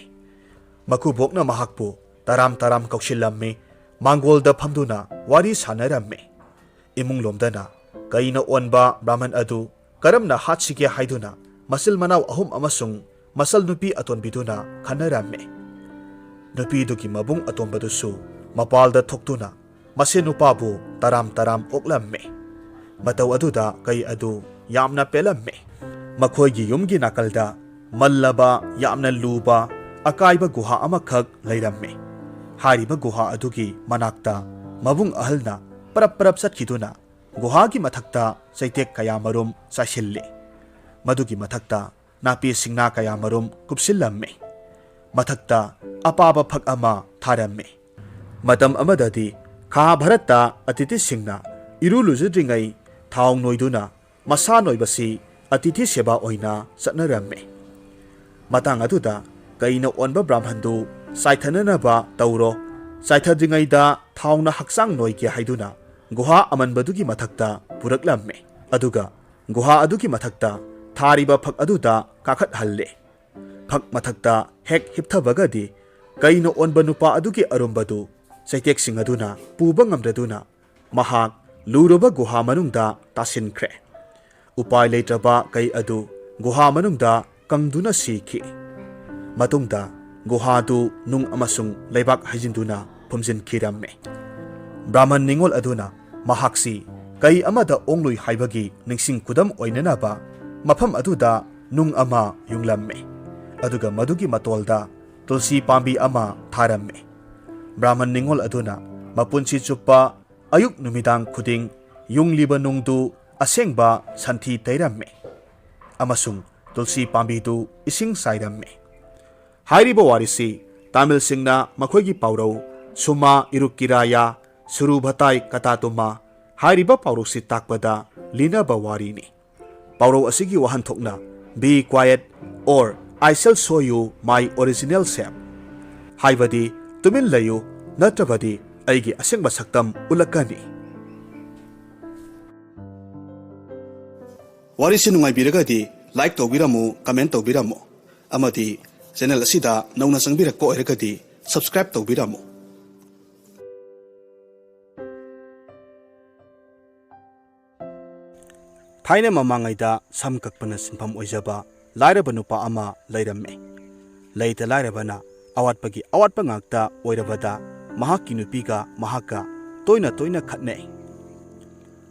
ꯃꯀꯨꯕꯣꯛꯅ ꯃꯍꯥꯛꯄꯨ ꯇꯔꯥꯝ ꯇꯔꯥꯝ ꯀꯧꯁꯤꯜꯂꯝꯃꯤ꯫ ꯃꯥꯡꯒꯣꯜꯗ ꯐꯝꯗꯨꯅ ꯋꯥꯔꯤ ꯁꯥꯟꯅꯔꯝꯃꯤ꯫ ꯏꯃꯨꯡꯂꯣꯝꯗꯅ ꯀꯩꯅ ꯑꯣꯟꯕ ꯕ꯭ꯔꯥꯍꯃꯟ ꯑꯗꯨ ꯀꯔꯝꯅ ꯍꯥꯠꯁꯤꯒꯦ ꯍꯥꯏꯗꯨꯅ ꯃꯆꯤꯜ ꯃꯅꯥꯎ ꯑꯍꯨꯝ ꯑꯃꯁꯨꯡ ꯃꯆꯜ ꯅꯨꯄꯤ ꯑꯇꯣꯟꯕꯤꯗꯨꯅ ꯈꯟꯅꯔꯝꯃꯤ꯫ ꯅꯨꯄꯤꯗꯨꯒꯤ ꯃꯕꯨꯡ ꯑꯇꯣꯝꯕꯗꯨꯁꯨ ꯃꯄꯥꯜꯗ ꯊꯣꯛꯇꯨꯅ ꯃꯁꯦꯟ ꯅꯨꯄꯥꯕꯨ ꯇꯔꯥꯝ ꯇꯔꯥꯝ ꯑꯣꯛꯂꯝꯃꯤ꯫ ꯃꯇꯧ ꯑꯗꯨꯗ ꯀꯩ ꯑꯗꯨ ꯌꯥꯝꯅ ꯄꯦꯜꯂꯝꯃꯤ꯫ ꯃꯈꯣꯏꯒꯤ ꯌꯨꯝꯒꯤ ꯅꯥꯀꯜꯗ ꯃꯜꯂꯕ, ꯌꯥꯝꯅ ꯂꯨꯕ, ꯑꯀꯥꯏꯕ ꯒꯨꯍꯥ ꯑꯃꯈꯛ ꯂꯩꯔꯝꯃꯤ꯫ ꯍꯥꯏꯔꯤꯕ ꯒꯨꯍꯥ ꯑꯗꯨꯒꯤ ꯃꯅꯥꯛꯇ ꯃꯕꯨꯡ ꯑꯍꯜꯅ ꯄꯔꯞ ꯄꯔꯞ ꯆꯠꯈꯤꯗꯨꯅ ꯒꯨꯍꯥꯒꯤ ꯃꯊꯛꯇ ꯆꯩꯇꯦꯛ ꯀꯌꯥ ꯃꯔꯨꯝ ꯆꯥꯏꯁꯤꯜꯂꯤ꯫ ꯃꯗꯨꯒꯤ ꯃꯊꯛꯇ ꯅꯥꯄꯤ ꯁꯤꯡꯅꯥ ꯀꯌꯥ ꯃꯔꯨꯝ ꯀꯨꯞꯁꯤꯜꯂꯝꯃꯤ꯫ ꯃꯊꯛꯇ ꯑꯄꯥꯕ ꯐꯛ ꯑꯃ ꯊꯥꯔꯝꯃꯤ꯫ ꯃꯇꯝ ꯑꯃꯗꯗꯤ ꯈꯥ ꯚꯥꯔꯠꯇ ꯑꯇꯤꯊꯤꯁꯤꯡꯅ ꯏꯔꯨ ꯂꯨꯖꯗ꯭ꯔꯤꯉꯩ ꯊꯥꯎ ꯅꯣꯏꯗꯨꯅ ꯃꯁꯥ ꯅꯣꯏꯕꯁꯤ ꯑꯇꯤꯊꯤ ꯁꯦꯕꯥ ꯑꯣꯏꯅ ꯆꯠꯅꯔꯝꯃꯤ꯫ ꯃꯇꯥꯡ ꯑꯗꯨꯗ ꯀꯩꯅ ꯑꯣꯟꯕ ꯕ꯭ꯔꯥꯍꯃꯟꯗꯨ ꯆꯥꯏꯊꯅꯅꯕ ꯇꯧꯔꯣ, ꯆꯥꯏꯊꯗ꯭ꯔꯤꯉꯩꯗ ꯊꯥꯎꯅ ꯍꯛꯆꯥꯡ ꯅꯣꯏꯒꯦ ꯍꯥꯏꯗꯨꯅ ꯒꯨꯍꯥ ꯑꯃꯟꯕꯗꯨꯒꯤ ꯃꯊꯛꯇ ꯄꯨꯔꯛꯂꯝꯃꯤ꯫ ꯑꯗꯨꯒ ꯒꯨꯍꯥ ꯑꯗꯨꯒꯤ ꯃꯊꯛꯇ ꯊꯥꯔꯤꯕ ꯐꯛ ꯑꯗꯨꯗ ꯀꯥꯈꯠꯍꯜꯂꯦ꯫ ꯐꯛ ꯃꯊꯛꯇ ꯍꯦꯛ ꯍꯤꯞꯊꯕꯒꯗꯤ ꯀꯩꯅ ꯑꯣꯟꯕ ꯅꯨꯄꯥ ꯑꯗꯨꯒꯤ ꯑꯔꯨꯝꯕꯗꯨ ꯆꯩꯇꯦꯛꯁꯤꯡ ꯑꯗꯨꯅ ꯄꯨꯕ ꯉꯝꯗꯗꯨꯅ ꯃꯍꯥꯛ ꯂꯨꯔꯕ ꯒꯨꯍꯥ ꯃꯅꯨꯡꯗ ꯇꯥꯁꯤꯟꯈ꯭ꯔꯦ꯫ ꯎꯄꯥꯏ ꯂꯩꯇ꯭ꯔꯕ ꯀꯩ ꯑꯗꯨ ꯒꯨꯍꯥ ꯃꯅꯨꯡꯗ ꯀꯪꯗꯨꯅ ꯁꯤꯈꯤ꯫ ꯃꯇꯨꯡꯗ ꯒꯨꯍꯥꯗꯨ ꯅꯨꯡ ꯑꯃꯁꯨꯡ ꯂꯩꯕꯥꯛ ꯍꯩꯖꯤꯟꯗꯨꯅ ꯐꯨꯝꯖꯤꯟꯈꯤꯔꯝꯃꯤ꯫ ꯕ꯭ꯔꯥꯍꯃꯟ ꯅꯤꯉꯣꯜ ꯑꯗꯨꯅ ꯃꯍꯥꯛꯁꯤ ꯀꯩ ꯑꯃꯗ ꯑꯣꯡꯂꯨꯏ ꯍꯥꯏꯕꯒꯤ ꯅꯤꯡꯁꯤꯡ ꯈꯨꯗꯝ ꯑꯣꯏꯅꯅꯕ ꯃꯐꯝ ꯑꯗꯨꯗ ꯅꯨꯡ ꯑꯃ ꯌꯨꯡꯂꯝꯃꯤ, ꯑꯗꯨꯒ ꯃꯗꯨꯒꯤ ꯃꯇꯣꯜꯗ ꯇꯨꯜꯁꯤ ꯄꯥꯝꯕꯤ ꯑꯃ ꯊꯥꯔꯝꯃꯤ꯫ ꯕ꯭ꯔꯥꯍꯃꯟ ꯅꯤꯉꯣꯜ ꯑꯗꯨꯅ ꯃꯄꯨꯟꯁꯤ ꯆꯨꯞꯄ ꯑꯌꯨꯛ ꯅꯨꯃꯤꯗꯥꯡ ꯈꯨꯗꯤꯡ ꯌꯨꯡꯂꯤꯕ ꯅꯨꯡꯗꯨ ꯑꯁꯦꯡꯕ ꯁꯟꯊꯤ ꯇꯩꯔꯝꯃꯤ ꯑꯃꯁꯨꯡ ꯇꯨꯜꯁꯤ ꯄꯥꯝꯕꯤꯗꯨ ꯏꯁꯤꯡ ꯆꯥꯏꯔꯝꯃꯤ꯫ ꯍꯥꯏꯔꯤꯕ ꯋꯥꯔꯤꯁꯤ ꯇꯥꯃꯤꯜꯁꯤꯡꯅ ꯃꯈꯣꯏꯒꯤ ꯄꯥꯎꯔꯧ ꯁꯨꯃꯥ ꯏꯔꯨꯛꯀꯤꯔꯥꯌꯥ ꯁꯨꯔꯨꯚꯇꯥꯏ ꯀꯇꯥꯇꯨꯃꯥ ꯍꯥꯏꯔꯤꯕ ꯄꯥꯎꯔꯧꯁꯤ ꯇꯥꯛꯄꯗ ꯂꯤꯅꯕ ꯋꯥꯔꯤꯅꯤ꯫ ꯄꯥꯎꯔꯧ ꯑꯁꯤꯒꯤ ꯋꯥꯍꯟꯊꯣꯛꯅ "Be quiet or I shall show you my original shape", ꯍꯥꯏꯕꯗꯤ "ꯇꯨꯃꯤꯟ ꯂꯩꯌꯨ, ꯅꯠꯇ꯭ꯔꯕꯗꯤ ꯑꯩꯒꯤ ꯑꯁꯦꯡꯕ ꯁꯛꯇꯝ ꯎꯠꯂꯛꯀꯅꯤ"꯫ ꯋꯥꯔꯤꯁꯤ ꯅꯨꯡꯉꯥꯏꯕꯤꯔꯒꯗꯤ like ꯇꯧꯕꯤꯔꯝꯃꯨ, comment ꯇꯧꯕꯤꯔꯝꯃꯨ, ꯑꯃꯗꯤ channel ꯑꯁꯤꯗ ꯅꯧꯅ ꯆꯪꯕꯤꯔꯛꯄ ꯑꯣꯏꯔꯒꯗꯤ subscribe ꯇꯧꯕꯤꯔꯝꯃꯨ꯫ ꯊꯥꯏꯅ ꯃꯃꯥꯡꯉꯩꯗ ꯁꯝ ꯀꯛꯄꯅ ꯁꯤꯟꯐꯝ ꯑꯣꯏꯖꯕ ꯂꯥꯏꯔꯕ ꯅꯨꯄꯥ ꯑꯃ ꯂꯩꯔꯝꯃꯤ꯫ ꯂꯩꯇ ꯂꯥꯏꯔꯕꯅ ꯑꯋꯥꯠꯄꯒꯤ ꯑꯋꯥꯠꯄ ꯉꯥꯛꯇ ꯑꯣꯏꯔꯕꯗ ꯃꯍꯥꯛꯀꯤ ꯅꯨꯄꯤꯒ ꯃꯍꯥꯛꯀ ꯇꯣꯏꯅ ꯇꯣꯏꯅ ꯈꯠꯅꯩ꯫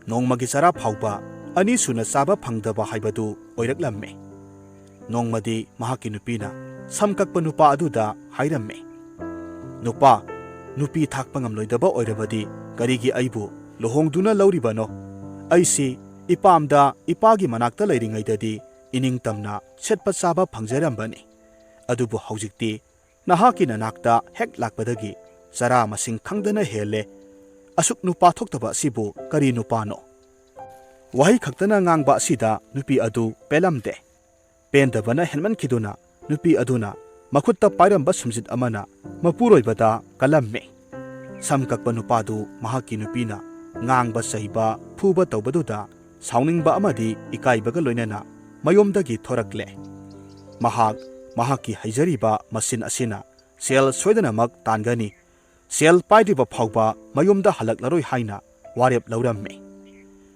ꯅꯣꯡꯃꯒꯤ ꯆꯔꯥ ꯐꯥꯎꯕ ꯑꯅꯤ ꯁꯨꯅ ꯆꯥꯕ ꯐꯪꯗꯕ ꯍꯥꯏꯕꯗꯨ ꯑꯣꯏꯔꯛꯂꯝꯃꯤ꯫ ꯅꯣꯡꯃꯗꯤ ꯃꯍꯥꯛꯀꯤ ꯅꯨꯄꯤꯅ ꯁꯝ ꯀꯛꯄ ꯅꯨꯄꯥ ꯑꯗꯨꯗ ꯍꯥꯏꯔꯝꯃꯤ, "ꯅꯨꯄꯥ, ꯅꯨꯄꯤ ꯊꯥꯛꯄ ꯉꯝꯂꯣꯏꯗꯕ ꯑꯣꯏꯔꯕꯗꯤ ꯀꯔꯤꯒꯤ ꯑꯩꯕꯨ ꯂꯨꯍꯣꯡꯗꯨꯅ ꯂꯧꯔꯤꯕꯅꯣ? ꯑꯩꯁꯤ ꯏꯄꯥꯝꯗ ꯏꯄꯥꯒꯤ ꯃꯅꯥꯛꯇ ꯂꯩꯔꯤꯉꯩꯗꯗꯤ ꯏꯅꯤꯡꯇꯝꯅ ꯁꯦꯠꯄ ꯆꯥꯕ ꯐꯪꯖꯔꯝꯕꯅꯤ꯫ ꯑꯗꯨꯕꯨ ꯍꯧꯖꯤꯛꯇꯤ ꯅꯍꯥꯛꯀꯤ ꯅꯅꯥꯛꯇ ꯍꯦꯛ ꯂꯥꯛꯄꯗꯒꯤ ꯆꯔꯥ ꯃꯁꯤꯡ ꯈꯪꯗꯅ ꯍꯦꯜꯂꯦ꯫ ꯑꯁꯨꯛ ꯅꯨꯄꯥ ꯊꯣꯛꯇꯕ ꯑꯁꯤꯕꯨ ꯀꯔꯤ ꯅꯨꯄꯥꯅꯣ?" ꯋꯥꯍꯩ ꯈꯛꯇꯅ ꯉꯥꯡꯕ ꯑꯁꯤꯗ ꯅꯨꯄꯤ ꯑꯗꯨ ꯄꯦꯜꯂꯝꯗꯦ꯫ ꯄꯦꯟꯗꯕꯅ ꯍꯦꯟꯃꯟꯈꯤꯗꯨꯅ ꯅꯨꯄꯤ ꯑꯗꯨꯅ ꯃꯈꯨꯠꯇ ꯄꯥꯏꯔꯝꯕ ꯁꯨꯝꯖꯤꯠ ꯑꯃꯅ ꯃꯄꯨꯔꯣꯏꯕꯗ ꯀꯜꯂꯝꯃꯤ꯫ ꯁꯝ ꯀꯛꯄ ꯅꯨꯄꯥꯗꯨ ꯃꯍꯥꯛꯀꯤ ꯅꯨꯄꯤꯅ ꯉꯥꯡꯕ ꯆꯩꯕ, ꯐꯨꯕ ꯇꯧꯕꯗꯨꯗ ꯁꯥꯎꯅꯤꯡꯕ ꯑꯃꯗꯤ ꯏꯀꯥꯏꯕꯒ ꯂꯣꯏꯅꯅ ꯃꯌꯨꯝꯗꯒꯤ ꯊꯣꯔꯛꯂꯦ꯫ ꯃꯍꯥꯛ ꯃꯍꯥꯛꯀꯤ ꯍꯩꯖꯔꯤꯕ ꯃꯁꯤꯟ ꯑꯁꯤꯅ ꯁꯦꯜ ꯁꯣꯏꯗꯅꯃꯛ ꯇꯥꯟꯒꯅꯤ, ꯁꯦꯜ ꯄꯥꯏꯗ꯭ꯔꯤꯕ ꯐꯥꯎꯕ ꯃꯌꯨꯝꯗ ꯍꯜꯂꯛꯂꯔꯣꯏ ꯍꯥꯏꯅ ꯋꯥꯔꯦꯞ ꯂꯧꯔꯝꯃꯤ꯫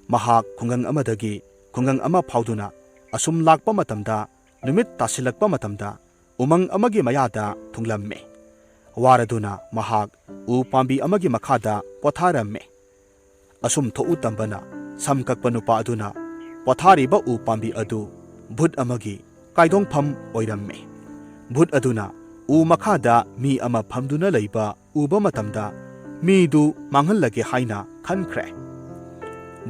ꯃꯍꯥꯛ ꯈꯨꯡꯒꯪ ꯑꯃꯗꯒꯤ ꯈꯨꯡꯒꯪ ꯑꯃ ꯐꯥꯎꯗꯨꯅ ꯑꯁꯨꯝ ꯂꯥꯛꯄ ꯃꯇꯝꯗ, ꯅꯨꯃꯤꯠ ꯇꯥꯁꯤꯜꯂꯛꯄ ꯃꯇꯝꯗ ꯎꯃꯪ ꯑꯃꯒꯤ ꯃꯌꯥꯗ ꯊꯨꯡꯂꯝꯃꯤ꯫ ꯋꯥꯔꯗꯨꯅ ꯃꯍꯥꯛ ꯎ ꯄꯥꯝꯕꯤ ꯑꯃꯒꯤ ꯃꯈꯥꯗ ꯄꯣꯊꯥꯔꯝꯃꯤ꯫ ꯑꯁꯨꯝ ꯊꯣꯛꯎ ꯇꯝꯕꯅ ꯁꯝ ꯀꯛꯄ ꯅꯨꯄꯥ ꯑꯗꯨꯅ ꯄꯣꯊꯥꯔꯤꯕ ꯎ ꯄꯥꯝꯕꯤ ꯑꯗꯨ ꯚꯨꯠ ꯑꯃꯒꯤ ꯀꯥꯏꯗꯣꯡꯐꯝ ꯑꯣꯏꯔꯝꯃꯤ꯫ ꯚꯨꯠ ꯑꯗꯨꯅ ꯎ ꯃꯈꯥꯗ ꯃꯤ ꯑꯃ ꯐꯝꯗꯨꯅ ꯂꯩꯕ ꯎꯕ ꯃꯇꯝꯗ ꯃꯤꯗꯨ ꯃꯥꯡꯍꯜꯂꯒꯦ ꯍꯥꯏꯅ ꯈꯟꯈ꯭ꯔꯦ꯫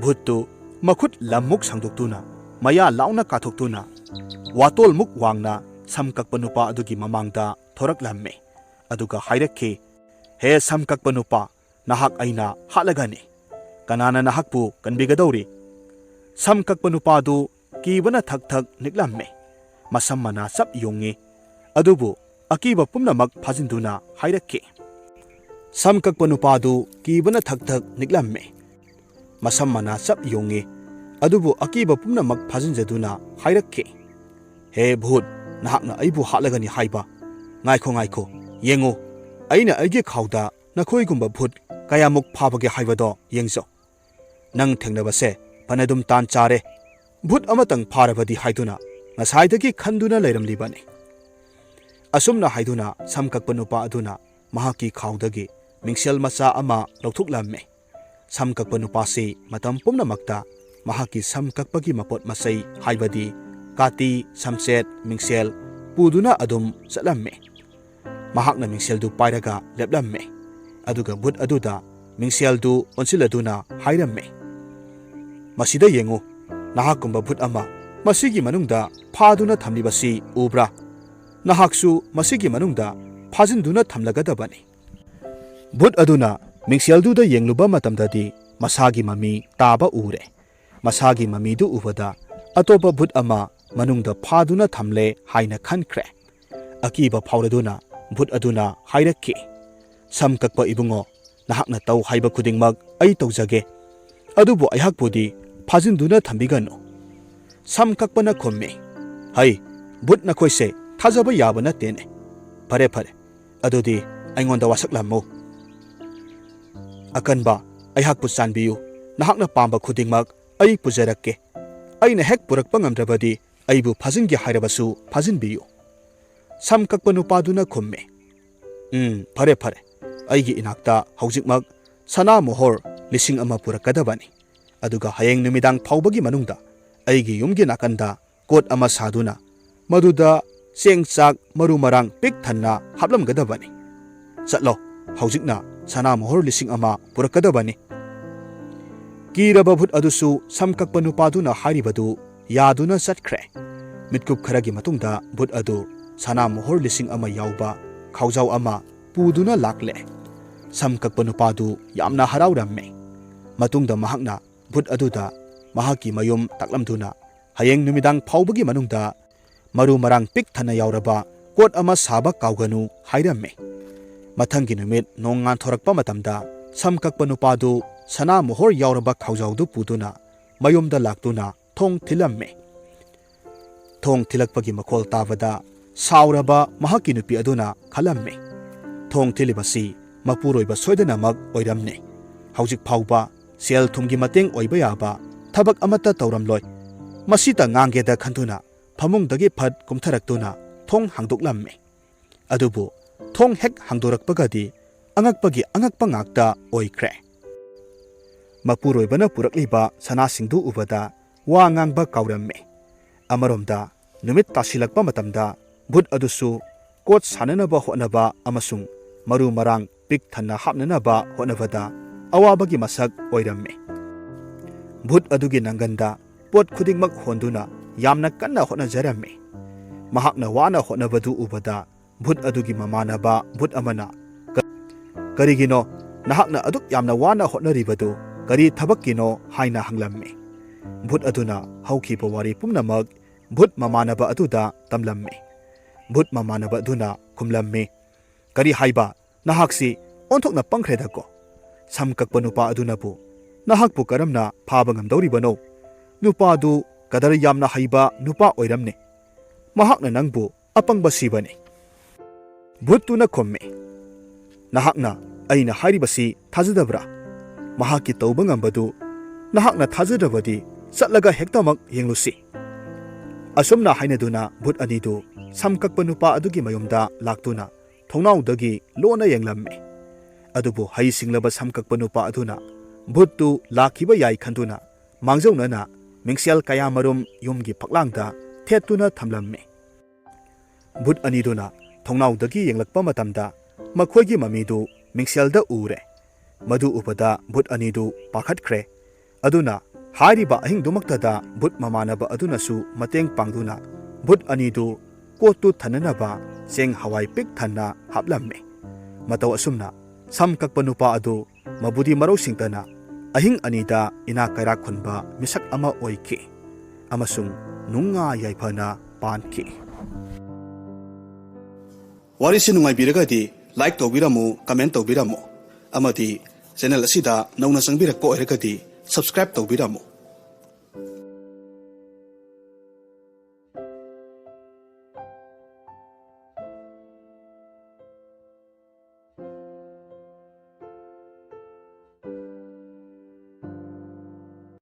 ꯚꯨꯠꯇꯨ ꯃꯈꯨꯠ ꯂꯝꯃꯨꯛ ꯁꯥꯡꯗꯣꯛꯇꯨꯅ ꯃꯌꯥ ꯂꯥꯎꯅ ꯀꯥꯊꯣꯛꯇꯨꯅ ꯋꯥꯇꯣꯜꯃꯨꯛ ꯋꯥꯡꯅ ꯁꯝ ꯀꯛꯄ ꯅꯨꯄꯥ ꯑꯗꯨꯒꯤ ꯃꯃꯥꯡꯗ ꯊꯣꯔꯛꯂꯝꯃꯤ꯫ ꯑꯗꯨꯒ ꯍꯥꯏꯔꯛꯈꯤ, "ꯍꯦ ꯁꯝ ꯀꯛꯄ ꯅꯨꯄꯥ, ꯅꯍꯥꯛ ꯑꯩꯅ ꯍꯥꯠꯂꯒꯅꯤ꯫ ꯀꯅꯥꯅ ꯅꯍꯥꯛꯄꯨ ꯀꯟꯕꯤꯒꯗꯧꯔꯤ?" ꯁꯝ ꯀꯛꯄ ꯅꯨꯄꯥꯗꯨ ꯀꯤꯕꯅ ꯊꯛ ꯊꯛ ꯅꯤꯛꯂꯝꯃꯤ꯫ ꯃꯁꯝ ꯃꯅꯥ ꯆꯞ ꯌꯨꯡꯉꯤ꯫ ꯑꯗꯨꯕꯨ ꯑꯀꯤꯕ ꯄꯨꯝꯅꯃꯛ ꯐꯥꯖꯤꯟꯗꯨꯅ ꯍꯥꯏꯔꯛꯈꯤ꯫ ꯁꯝ ꯀꯛꯄ ꯅꯨꯄꯥꯗꯨ ꯀꯤꯕꯅ ꯊꯛ ꯊꯛ ꯅꯤꯛꯂꯝꯃꯤ꯫ ꯃꯁꯝ ꯃꯅꯥ ꯆꯞ ꯌꯨꯡꯉꯤ꯫ ꯑꯗꯨꯕꯨ ꯑꯀꯤꯕ ꯄꯨꯝꯅꯃꯛ ꯐꯥꯖꯤꯟꯖꯗꯨꯅ ꯍꯥꯏꯔꯛꯈꯤ, "ꯍꯦ ꯚꯨꯠ, ꯅꯍꯥꯛꯅ ꯑꯩꯕꯨ ꯍꯥꯠꯂꯒꯅꯤ ꯍꯥꯏꯕ? ꯉꯥꯏꯈꯣ, ꯉꯥꯏꯈꯣ, ꯌꯦꯡꯉꯨ, ꯑꯩꯅ ꯑꯩꯒꯤ ꯈꯥꯎꯗ ꯅꯈꯣꯏꯒꯨꯝꯕ ꯚꯨꯠ ꯀꯌꯥꯃꯨꯛ ꯐꯥꯕꯒꯦ ꯍꯥꯏꯕꯗꯣ ꯌꯦꯡꯖꯧ꯫ ꯅꯪ ꯊꯦꯡꯅꯕꯁꯦ ꯐꯅꯗꯨꯝ ꯇꯥꯟ ꯆꯥꯔꯦ꯫ ꯚꯨꯠ ꯑꯃꯇꯪ ꯐꯥꯔꯕꯗꯤ ꯍꯥꯏꯗꯨꯅ ꯉꯁꯥꯏꯗꯒꯤ ꯈꯟꯗꯨꯅ ꯂꯩꯔꯝꯂꯤꯕꯅꯤ꯫" ꯑꯁꯨꯝꯅ ꯍꯥꯏꯗꯨꯅ ꯁꯝ ꯀꯛꯄ ꯅꯨꯄꯥ ꯑꯗꯨꯅ ꯃꯍꯥꯛꯀꯤ ꯈꯥꯎꯗꯒꯤ ꯃꯤꯡꯁꯦꯜ ꯃꯆꯥ ꯑꯃ ꯂꯧꯊꯣꯛꯂꯝꯃꯤ꯫ ꯁꯝ ꯀꯛꯄ ꯅꯨꯄꯥꯁꯤ ꯃꯇꯝ ꯄꯨꯝꯅꯃꯛꯇ ꯃꯍꯥꯛꯀꯤ ꯁꯝ ꯀꯛꯄꯒꯤ ꯃꯄꯣꯠ ꯃꯆꯩ, ꯍꯥꯏꯕꯗꯤ ꯀꯥꯇꯤ, ꯁꯝꯆꯦꯠ, ꯃꯤꯡꯁꯦꯜ ꯄꯨꯗꯨꯅ ꯑꯗꯨꯝ ꯆꯠꯂꯝꯃꯤ꯫ ꯃꯍꯥꯛꯅ ꯃꯤꯡꯁꯦꯜꯗꯨ ꯄꯥꯏꯔꯒ ꯂꯦꯞꯂꯝꯃꯤ꯫ ꯑꯗꯨꯒ ꯚꯨꯠ ꯑꯗꯨꯗ ꯃꯤꯡꯁꯦꯜꯗꯨ ꯑꯣꯟꯁꯤꯜꯂꯗꯨꯅ ꯍꯥꯏꯔꯝꯃꯤ, "ꯃꯁꯤꯗ ꯌꯦꯡꯉꯨ, ꯅꯍꯥꯛꯀꯨꯝꯕ ꯚꯨꯠ ꯑꯃ ꯃꯁꯤꯒꯤ ꯃꯅꯨꯡꯗ ꯐꯥꯗꯨꯅ ꯊꯝꯂꯤꯕꯁꯤ ꯎꯕ꯭ꯔꯥ? ꯅꯍꯥꯛꯁꯨ ꯃꯁꯤꯒꯤ ꯃꯅꯨꯡꯗ ꯐꯥꯖꯤꯟꯗꯨꯅ ꯊꯝꯂꯒꯗꯕꯅꯤ"꯫ ꯚꯨꯠ ꯑꯗꯨꯅ ꯃꯤꯡꯁꯦꯜꯗꯨꯗ ꯌꯦꯡꯂꯨꯕ ꯃꯇꯝꯗꯗꯤ ꯃꯁꯥꯒꯤ ꯃꯃꯤ ꯇꯥꯕ ꯎꯔꯦ꯫ ꯃꯁꯥꯒꯤ ꯃꯃꯤꯗꯨ ꯎꯕꯗ ꯑꯇꯣꯞꯄ ꯚꯨꯠ ꯑꯃ ꯃꯅꯨꯡꯗ ꯐꯥꯗꯨꯅ ꯊꯝꯂꯦ ꯍꯥꯏꯅ ꯈꯟꯈ꯭ꯔꯦ꯫ ꯑꯀꯤꯕ ꯐꯥꯎꯔꯗꯨꯅ ꯚꯨꯠ ꯑꯗꯨꯅ ꯍꯥꯏꯔꯛꯈꯤ, "ꯁꯝ ꯀꯛꯄ ꯏꯕꯨꯡꯉꯣ, ꯅꯍꯥꯛꯅ ꯇꯧ ꯍꯥꯏꯕ ꯈꯨꯗꯤꯡꯃꯛ ꯑꯩ ꯇꯧꯖꯒꯦ, ꯑꯗꯨꯕꯨ ꯑꯩꯍꯥꯛꯄꯨꯗꯤ ꯐꯥꯖꯤꯟꯗꯨꯅ ꯊꯝꯕꯤꯒꯅꯨ"꯫ ꯁꯝ ꯀꯛꯄꯅ ꯈꯨꯝꯃꯤ, "ꯍꯩ, ꯚꯨꯠ ꯅꯈꯣꯏꯁꯦ ꯊꯥꯖꯕ ꯌꯥꯕ ꯅꯠꯇꯦꯅꯦ꯫ ꯐꯔꯦ, ꯐꯔꯦ, ꯑꯗꯨꯗꯤ ꯑꯩꯉꯣꯟꯗ ꯋꯥꯁꯛꯂꯝꯃꯨ꯫ ꯑꯀꯟꯕ, ꯑꯩꯍꯥꯛꯄꯨ ꯆꯥꯟꯕꯤꯌꯨ, ꯅꯍꯥꯛꯅ ꯄꯥꯝꯕ ꯈꯨꯗꯤꯡꯃꯛ ꯑꯩ ꯄꯨꯖꯔꯛꯀꯦ꯫ ꯑꯩꯅ ꯍꯦꯛ ꯄꯨꯔꯛꯄ ꯉꯝꯗ꯭ꯔꯕꯗꯤ ꯑꯩꯕꯨ ꯐꯥꯖꯤꯟꯒꯦ ꯍꯥꯏꯔꯕꯁꯨ ꯐꯥꯖꯤꯟꯕꯤꯌꯨ"꯫ ꯁꯝ ꯀꯛꯄ ꯅꯨꯄꯥꯗꯨꯅ ꯈꯨꯝꯃꯤ, "ꯎꯝ, ꯐꯔꯦ, ꯐꯔꯦ, ꯑꯩꯒꯤ ꯏꯅꯥꯛꯇ ꯍꯧꯖꯤꯛꯃꯛ ꯁꯅꯥ ꯃꯣꯍꯣꯔ ꯂꯤꯁꯤꯡ ꯑꯃ ꯄꯨꯔꯛꯀꯗꯕꯅꯤ꯫ ꯑꯗꯨꯒ ꯍꯌꯦꯡ ꯅꯨꯃꯤꯗꯥꯡ ꯐꯥꯎꯕꯒꯤ ꯃꯅꯨꯡꯗ ꯑꯩꯒꯤ ꯌꯨꯝꯒꯤ ꯅꯥꯀꯟꯗ ꯀꯣꯠ ꯑꯃ ꯁꯥꯗꯨꯅ ꯃꯗꯨꯗ ꯆꯦꯡ ꯆꯥꯛ ꯃꯔꯨ ꯃꯔꯥꯡ ꯄꯤꯛ ꯊꯟꯅ ꯍꯥꯞꯂꯝꯒꯗꯕꯅꯤ꯫ ꯆꯠꯂꯣ, ꯍꯧꯖꯤꯛꯅ ꯁꯅꯥ ꯃꯣꯍꯣꯔ ꯂꯤꯁꯤꯡ ꯑꯃ ꯄꯨꯔꯛꯀꯗꯕꯅꯤ"꯫ ꯀꯤꯔꯕ ꯚꯨꯠ ꯑꯗꯨꯁꯨ ꯁꯝ ꯀꯛꯄ ꯅꯨꯄꯥꯗꯨꯅ ꯍꯥꯏꯔꯤꯕꯗꯨ ꯌꯥꯗꯨꯅ ꯆꯠꯈ꯭ꯔꯦ꯫ ꯃꯤꯠꯀꯨꯞ ꯈꯔꯒꯤ ꯃꯇꯨꯡꯗ ꯚꯨꯠ ꯑꯗꯨ ꯁꯅꯥ ꯃꯣꯍꯣꯔ ꯂꯤꯁꯤꯡ ꯑꯃ ꯌꯥꯎꯕ ꯈꯥꯎꯖꯥꯎ ꯑꯃ ꯄꯨꯗꯨꯅ ꯂꯥꯛꯂꯦ꯫ ꯁꯝ ꯀꯛꯄ ꯅꯨꯄꯥꯗꯨ ꯌꯥꯝꯅ ꯍꯔꯥꯎꯔꯝꯃꯦ꯫ ꯃꯇꯨꯡꯗ ꯃꯍꯥꯛꯅ ꯚꯨꯠ ꯑꯗꯨꯗ ꯃꯍꯥꯛꯀꯤ ꯃꯌꯨꯝ ꯇꯥꯛꯂꯝꯗꯨꯅ ꯍꯌꯦꯡ ꯅꯨꯃꯤꯗꯥꯡ ꯐꯥꯎꯕꯒꯤ ꯃꯅꯨꯡꯗ ꯃꯔꯨ ꯃꯔꯥꯡ ꯄꯤꯛ ꯊꯟꯅ ꯌꯥꯎꯔꯕ ꯀꯣꯠ ꯑꯃ ꯁꯥꯕ ꯀꯥꯎꯒꯅꯨ ꯍꯥꯏꯔꯝꯃꯤ꯫ ꯃꯊꯪꯒꯤ ꯅꯨꯃꯤꯠ ꯅꯣꯡ ꯉꯥꯟꯊꯣꯔꯛꯄ ꯃꯇꯝꯗ ꯁꯝ ꯀꯛꯄ ꯅꯨꯄꯥꯗꯨ ꯁꯅꯥ ꯃꯣꯍꯣꯔ ꯌꯥꯎꯔꯕ ꯈꯥꯎꯖꯥꯎꯗꯨ ꯄꯨꯗꯨꯅ ꯃꯌꯨꯝꯗ ꯂꯥꯛꯇꯨꯅ ꯊꯣꯡ ꯊꯤꯜꯂꯝꯃꯤ꯫ ꯊꯣꯡ ꯊꯤꯜꯂꯛꯄꯒꯤ ꯃꯈꯣꯜ ꯇꯥꯕꯗ ꯁꯥꯎꯔꯕ ꯃꯍꯥꯛꯀꯤ ꯅꯨꯄꯤ ꯑꯗꯨꯅ ꯈꯜꯂꯝꯃꯤ, "ꯊꯣꯡ ꯊꯤꯜꯂꯤꯕꯁꯤ ꯃꯄꯨꯔꯣꯏꯕ ꯁꯣꯏꯗꯅꯃꯛ ꯑꯣꯏꯔꯝꯅꯤ꯫ ꯍꯧꯖꯤꯛ ꯐꯥꯎꯕ ꯁꯦꯜ ꯊꯨꯝꯒꯤ ꯃꯇꯦꯡ ꯑꯣꯏꯕ ꯌꯥꯕ ꯊꯕꯛ ꯑꯃꯠꯇ ꯇꯧꯔꯝꯂꯣꯏ꯫ ꯃꯁꯤꯇ ꯉꯥꯡꯒꯦꯗ" ꯈꯟꯗꯨꯅ ꯐꯃꯨꯡꯗꯒꯤ ꯐꯠ ꯀꯨꯝꯊꯔꯛꯇꯨꯅ ꯊꯣꯡ ꯍꯥꯡꯗꯣꯛꯂꯝꯃꯤ꯫ ꯑꯗꯨꯕꯨ ꯊꯣꯡ ꯍꯦꯛ ꯍꯥꯡꯗꯣꯔꯛꯄꯒꯗꯤ ꯑꯉꯛꯄꯒꯤ ꯑꯉꯛꯄ ꯉꯥꯛꯇ ꯑꯣꯏꯈ꯭ꯔꯦ꯫ ꯃꯄꯨꯔꯣꯏꯕꯅ ꯄꯨꯔꯛꯂꯤꯕ ꯁꯅꯥꯁꯤꯡꯗꯨ ꯎꯕꯗ ꯋꯥ ꯉꯥꯡꯕ ꯀꯥꯎꯔꯝꯃꯤ꯫ ꯑꯃꯔꯣꯝꯗ, ꯅꯨꯃꯤꯠ ꯇꯥꯁꯤꯜꯂꯛꯄ ꯃꯇꯝꯗ ꯚꯨꯠ ꯑꯗꯨꯁꯨ ꯀꯣꯠ ꯁꯥꯟꯅꯅꯕ ꯍꯣꯠꯅꯕ ꯑꯃꯁꯨꯡ ꯃꯔꯨ ꯃꯔꯥꯡ ꯄꯤꯛ ꯊꯟꯅ ꯍꯥꯞꯅꯅꯕ ꯍꯣꯠꯅꯕꯗ ꯑꯋꯥꯕꯒꯤ ꯃꯁꯛ ꯑꯣꯏꯔꯝꯃꯤ꯫ ꯚꯨꯠ ꯑꯗꯨꯒꯤ ꯅꯪꯒꯟꯗ ꯄꯣꯠ ꯈꯨꯗꯤꯡꯃꯛ ꯍꯣꯟꯗꯨꯅ ꯌꯥꯝꯅ ꯀꯟꯅ ꯍꯣꯠꯅꯖꯔꯝꯃꯤ꯫ ꯃꯍꯥꯛꯅ ꯋꯥꯅ ꯍꯣꯠꯅꯕꯗꯨ ꯎꯕꯗ ꯚꯨꯠ ꯑꯗꯨꯒꯤ ꯃꯃꯥꯟꯅꯕ ꯚꯨꯠ ꯑꯃꯅ, "ꯀ-, ꯀꯔꯤꯒꯤꯅꯣ ꯅꯍꯥꯛꯅ ꯑꯗꯨꯛ ꯌꯥꯝꯅ ꯋꯥꯅ ꯍꯣꯠꯅꯔꯤꯕꯗꯨ? ꯀꯔꯤ ꯊꯕꯛꯀꯤꯅꯣ?" ꯍꯥꯏꯅ ꯍꯪꯂꯝꯃꯤ꯫ ꯚꯨꯠ ꯑꯗꯨꯅ ꯍꯧꯈꯤꯕ ꯋꯥꯔꯤ ꯄꯨꯝꯅꯃꯛ ꯚꯨꯠ ꯃꯃꯥꯟꯅꯕ ꯑꯗꯨꯗ ꯇꯝꯂꯝꯃꯤ꯫ ꯚꯨꯠ ꯃꯃꯥꯟꯅꯕ ꯑꯗꯨꯅ ꯈꯨꯝꯂꯝꯃꯤ, "ꯀꯔꯤ ꯍꯥꯏꯕ? ꯅꯍꯥꯛꯁꯤ ꯑꯣꯟꯊꯣꯛꯅ ꯄꯪꯈ꯭ꯔꯦꯗꯀꯣ! ꯁꯝ ꯀꯛꯄ ꯅꯨꯄꯥ ꯑꯗꯨꯅꯕꯨ ꯅꯍꯥꯛꯄꯨ ꯀꯔꯝꯅ ꯐꯥꯕ ꯉꯝꯗꯧꯔꯤꯕꯅꯣ? ꯅꯨꯄꯥꯗꯨ ꯀꯗꯔ ꯌꯥꯝꯅ ꯍꯩꯕ ꯅꯨꯄꯥ ꯑꯣꯏꯔꯝꯅꯤ꯫ ꯃꯍꯥꯛꯅ ꯅꯪꯕꯨ ꯑꯄꯪꯕ ꯁꯤꯕꯅꯤ꯫" ꯚꯨꯠꯇꯨꯅ ꯈꯨꯝꯃꯤ, "ꯅꯍꯥꯛꯅ ꯑꯩꯅ ꯍꯥꯏꯔꯤꯕꯁꯤ ꯊꯥꯖꯗꯕ꯭ꯔꯥ? ꯃꯍꯥꯛꯀꯤ ꯇꯧꯕ ꯉꯝꯕꯗꯨ ꯅꯍꯥꯛꯅ ꯊꯥꯖꯗ꯭ꯔꯕꯗꯤ ꯆꯠꯂꯒ ꯍꯦꯛꯇꯃꯛ ꯌꯦꯡꯂꯨꯁꯤ꯫" ꯑꯁꯨꯝꯅ ꯍꯥꯏꯅꯗꯨꯅ ꯚꯨꯠ ꯑꯅꯤꯗꯨ ꯁꯝ ꯀꯛꯄ ꯅꯨꯄꯥ ꯑꯗꯨꯒꯤ ꯃꯌꯨꯝꯗ ꯂꯥꯛꯇꯨꯅ ꯊꯣꯡꯅꯥꯎꯗꯒꯤ ꯂꯣꯟꯅ ꯌꯦꯡꯂꯝꯃꯤ꯫ ꯑꯗꯨꯕꯨ ꯍꯩ ꯁꯤꯡꯂꯕ ꯁꯝ ꯀꯛꯄ ꯅꯨꯄꯥ ꯑꯗꯨꯅ ꯚꯨꯠꯇꯨ ꯂꯥꯛꯈꯤꯕ ꯌꯥꯏ ꯈꯟꯗꯨꯅ ꯃꯥꯡꯖꯧꯅꯅ ꯃꯤꯡꯁꯦꯜ ꯀꯌꯥꯃꯔꯨꯝ ꯌꯨꯝꯒꯤ ꯐꯛꯂꯥꯡꯗ ꯊꯦꯠꯇꯨꯅ ꯊꯝꯂꯝꯃꯤ꯫ ꯚꯨꯠ ꯑꯅꯤꯗꯨꯅ ꯊꯣꯡꯅꯥꯎꯗꯒꯤ ꯌꯦꯡꯂꯛꯄ ꯃꯇꯝꯗ ꯃꯈꯣꯏꯒꯤ ꯃꯃꯤꯗꯨ ꯃꯤꯡꯁꯦꯜꯗ ꯎꯔꯦ꯫ ꯃꯗꯨ ꯎꯕꯗ ꯚꯨꯠ ꯑꯅꯤꯗꯨ ꯄꯥꯈꯠꯈ꯭ꯔꯦ꯫ ꯑꯗꯨꯅ ꯍꯥꯏꯔꯤꯕ ꯑꯍꯤꯡꯗꯨꯃꯛꯇꯗ ꯚꯨꯠ ꯃꯃꯥꯟꯅꯕ ꯑꯗꯨꯅꯁꯨ ꯃꯇꯦꯡ ꯄꯥꯡꯗꯨꯅ ꯚꯨꯠ ꯑꯅꯤꯗꯨ ꯀꯣꯠꯇꯨ ꯊꯟꯅꯅꯕ ꯆꯦꯡ ꯍꯋꯥꯏ ꯄꯤꯛ ꯊꯟꯅ ꯍꯥꯞꯂꯝꯃꯤ꯫ ꯃꯇꯧ ꯑꯁꯨꯝꯅ ꯁꯝ ꯀꯛꯄ ꯅꯨꯄꯥ ꯑꯗꯨ ꯃꯕꯨꯗꯤ ꯃꯔꯧꯁꯤꯡꯇꯅ ꯑꯍꯤꯡ ꯑꯅꯤꯗ ꯏꯅꯥꯛ ꯀꯩꯔꯥꯛ ꯈꯨꯟꯕ ꯃꯤꯁꯛ ꯑꯃ ꯑꯣꯏꯈꯤ ꯑꯃꯁꯨꯡ ꯅꯨꯡꯉꯥꯏ ꯌꯥꯏꯐꯅ ꯄꯥꯟꯈꯤ꯫ ꯋꯥꯔꯤꯁꯤ ꯅꯨꯡꯉꯥꯏꯕꯤꯔꯒꯗꯤ like ꯇꯧꯕꯤꯔꯝꯃꯨ, comment ꯇꯧꯕꯤꯔꯝꯃꯨ, ꯑꯃꯗꯤ channel ꯑꯁꯤꯗ ꯅꯧꯅ ꯆꯪꯕꯤꯔꯛꯄ ꯑꯣꯏꯔꯒꯗꯤ subscribe ꯇꯧꯕꯤꯔꯝꯃꯨ꯫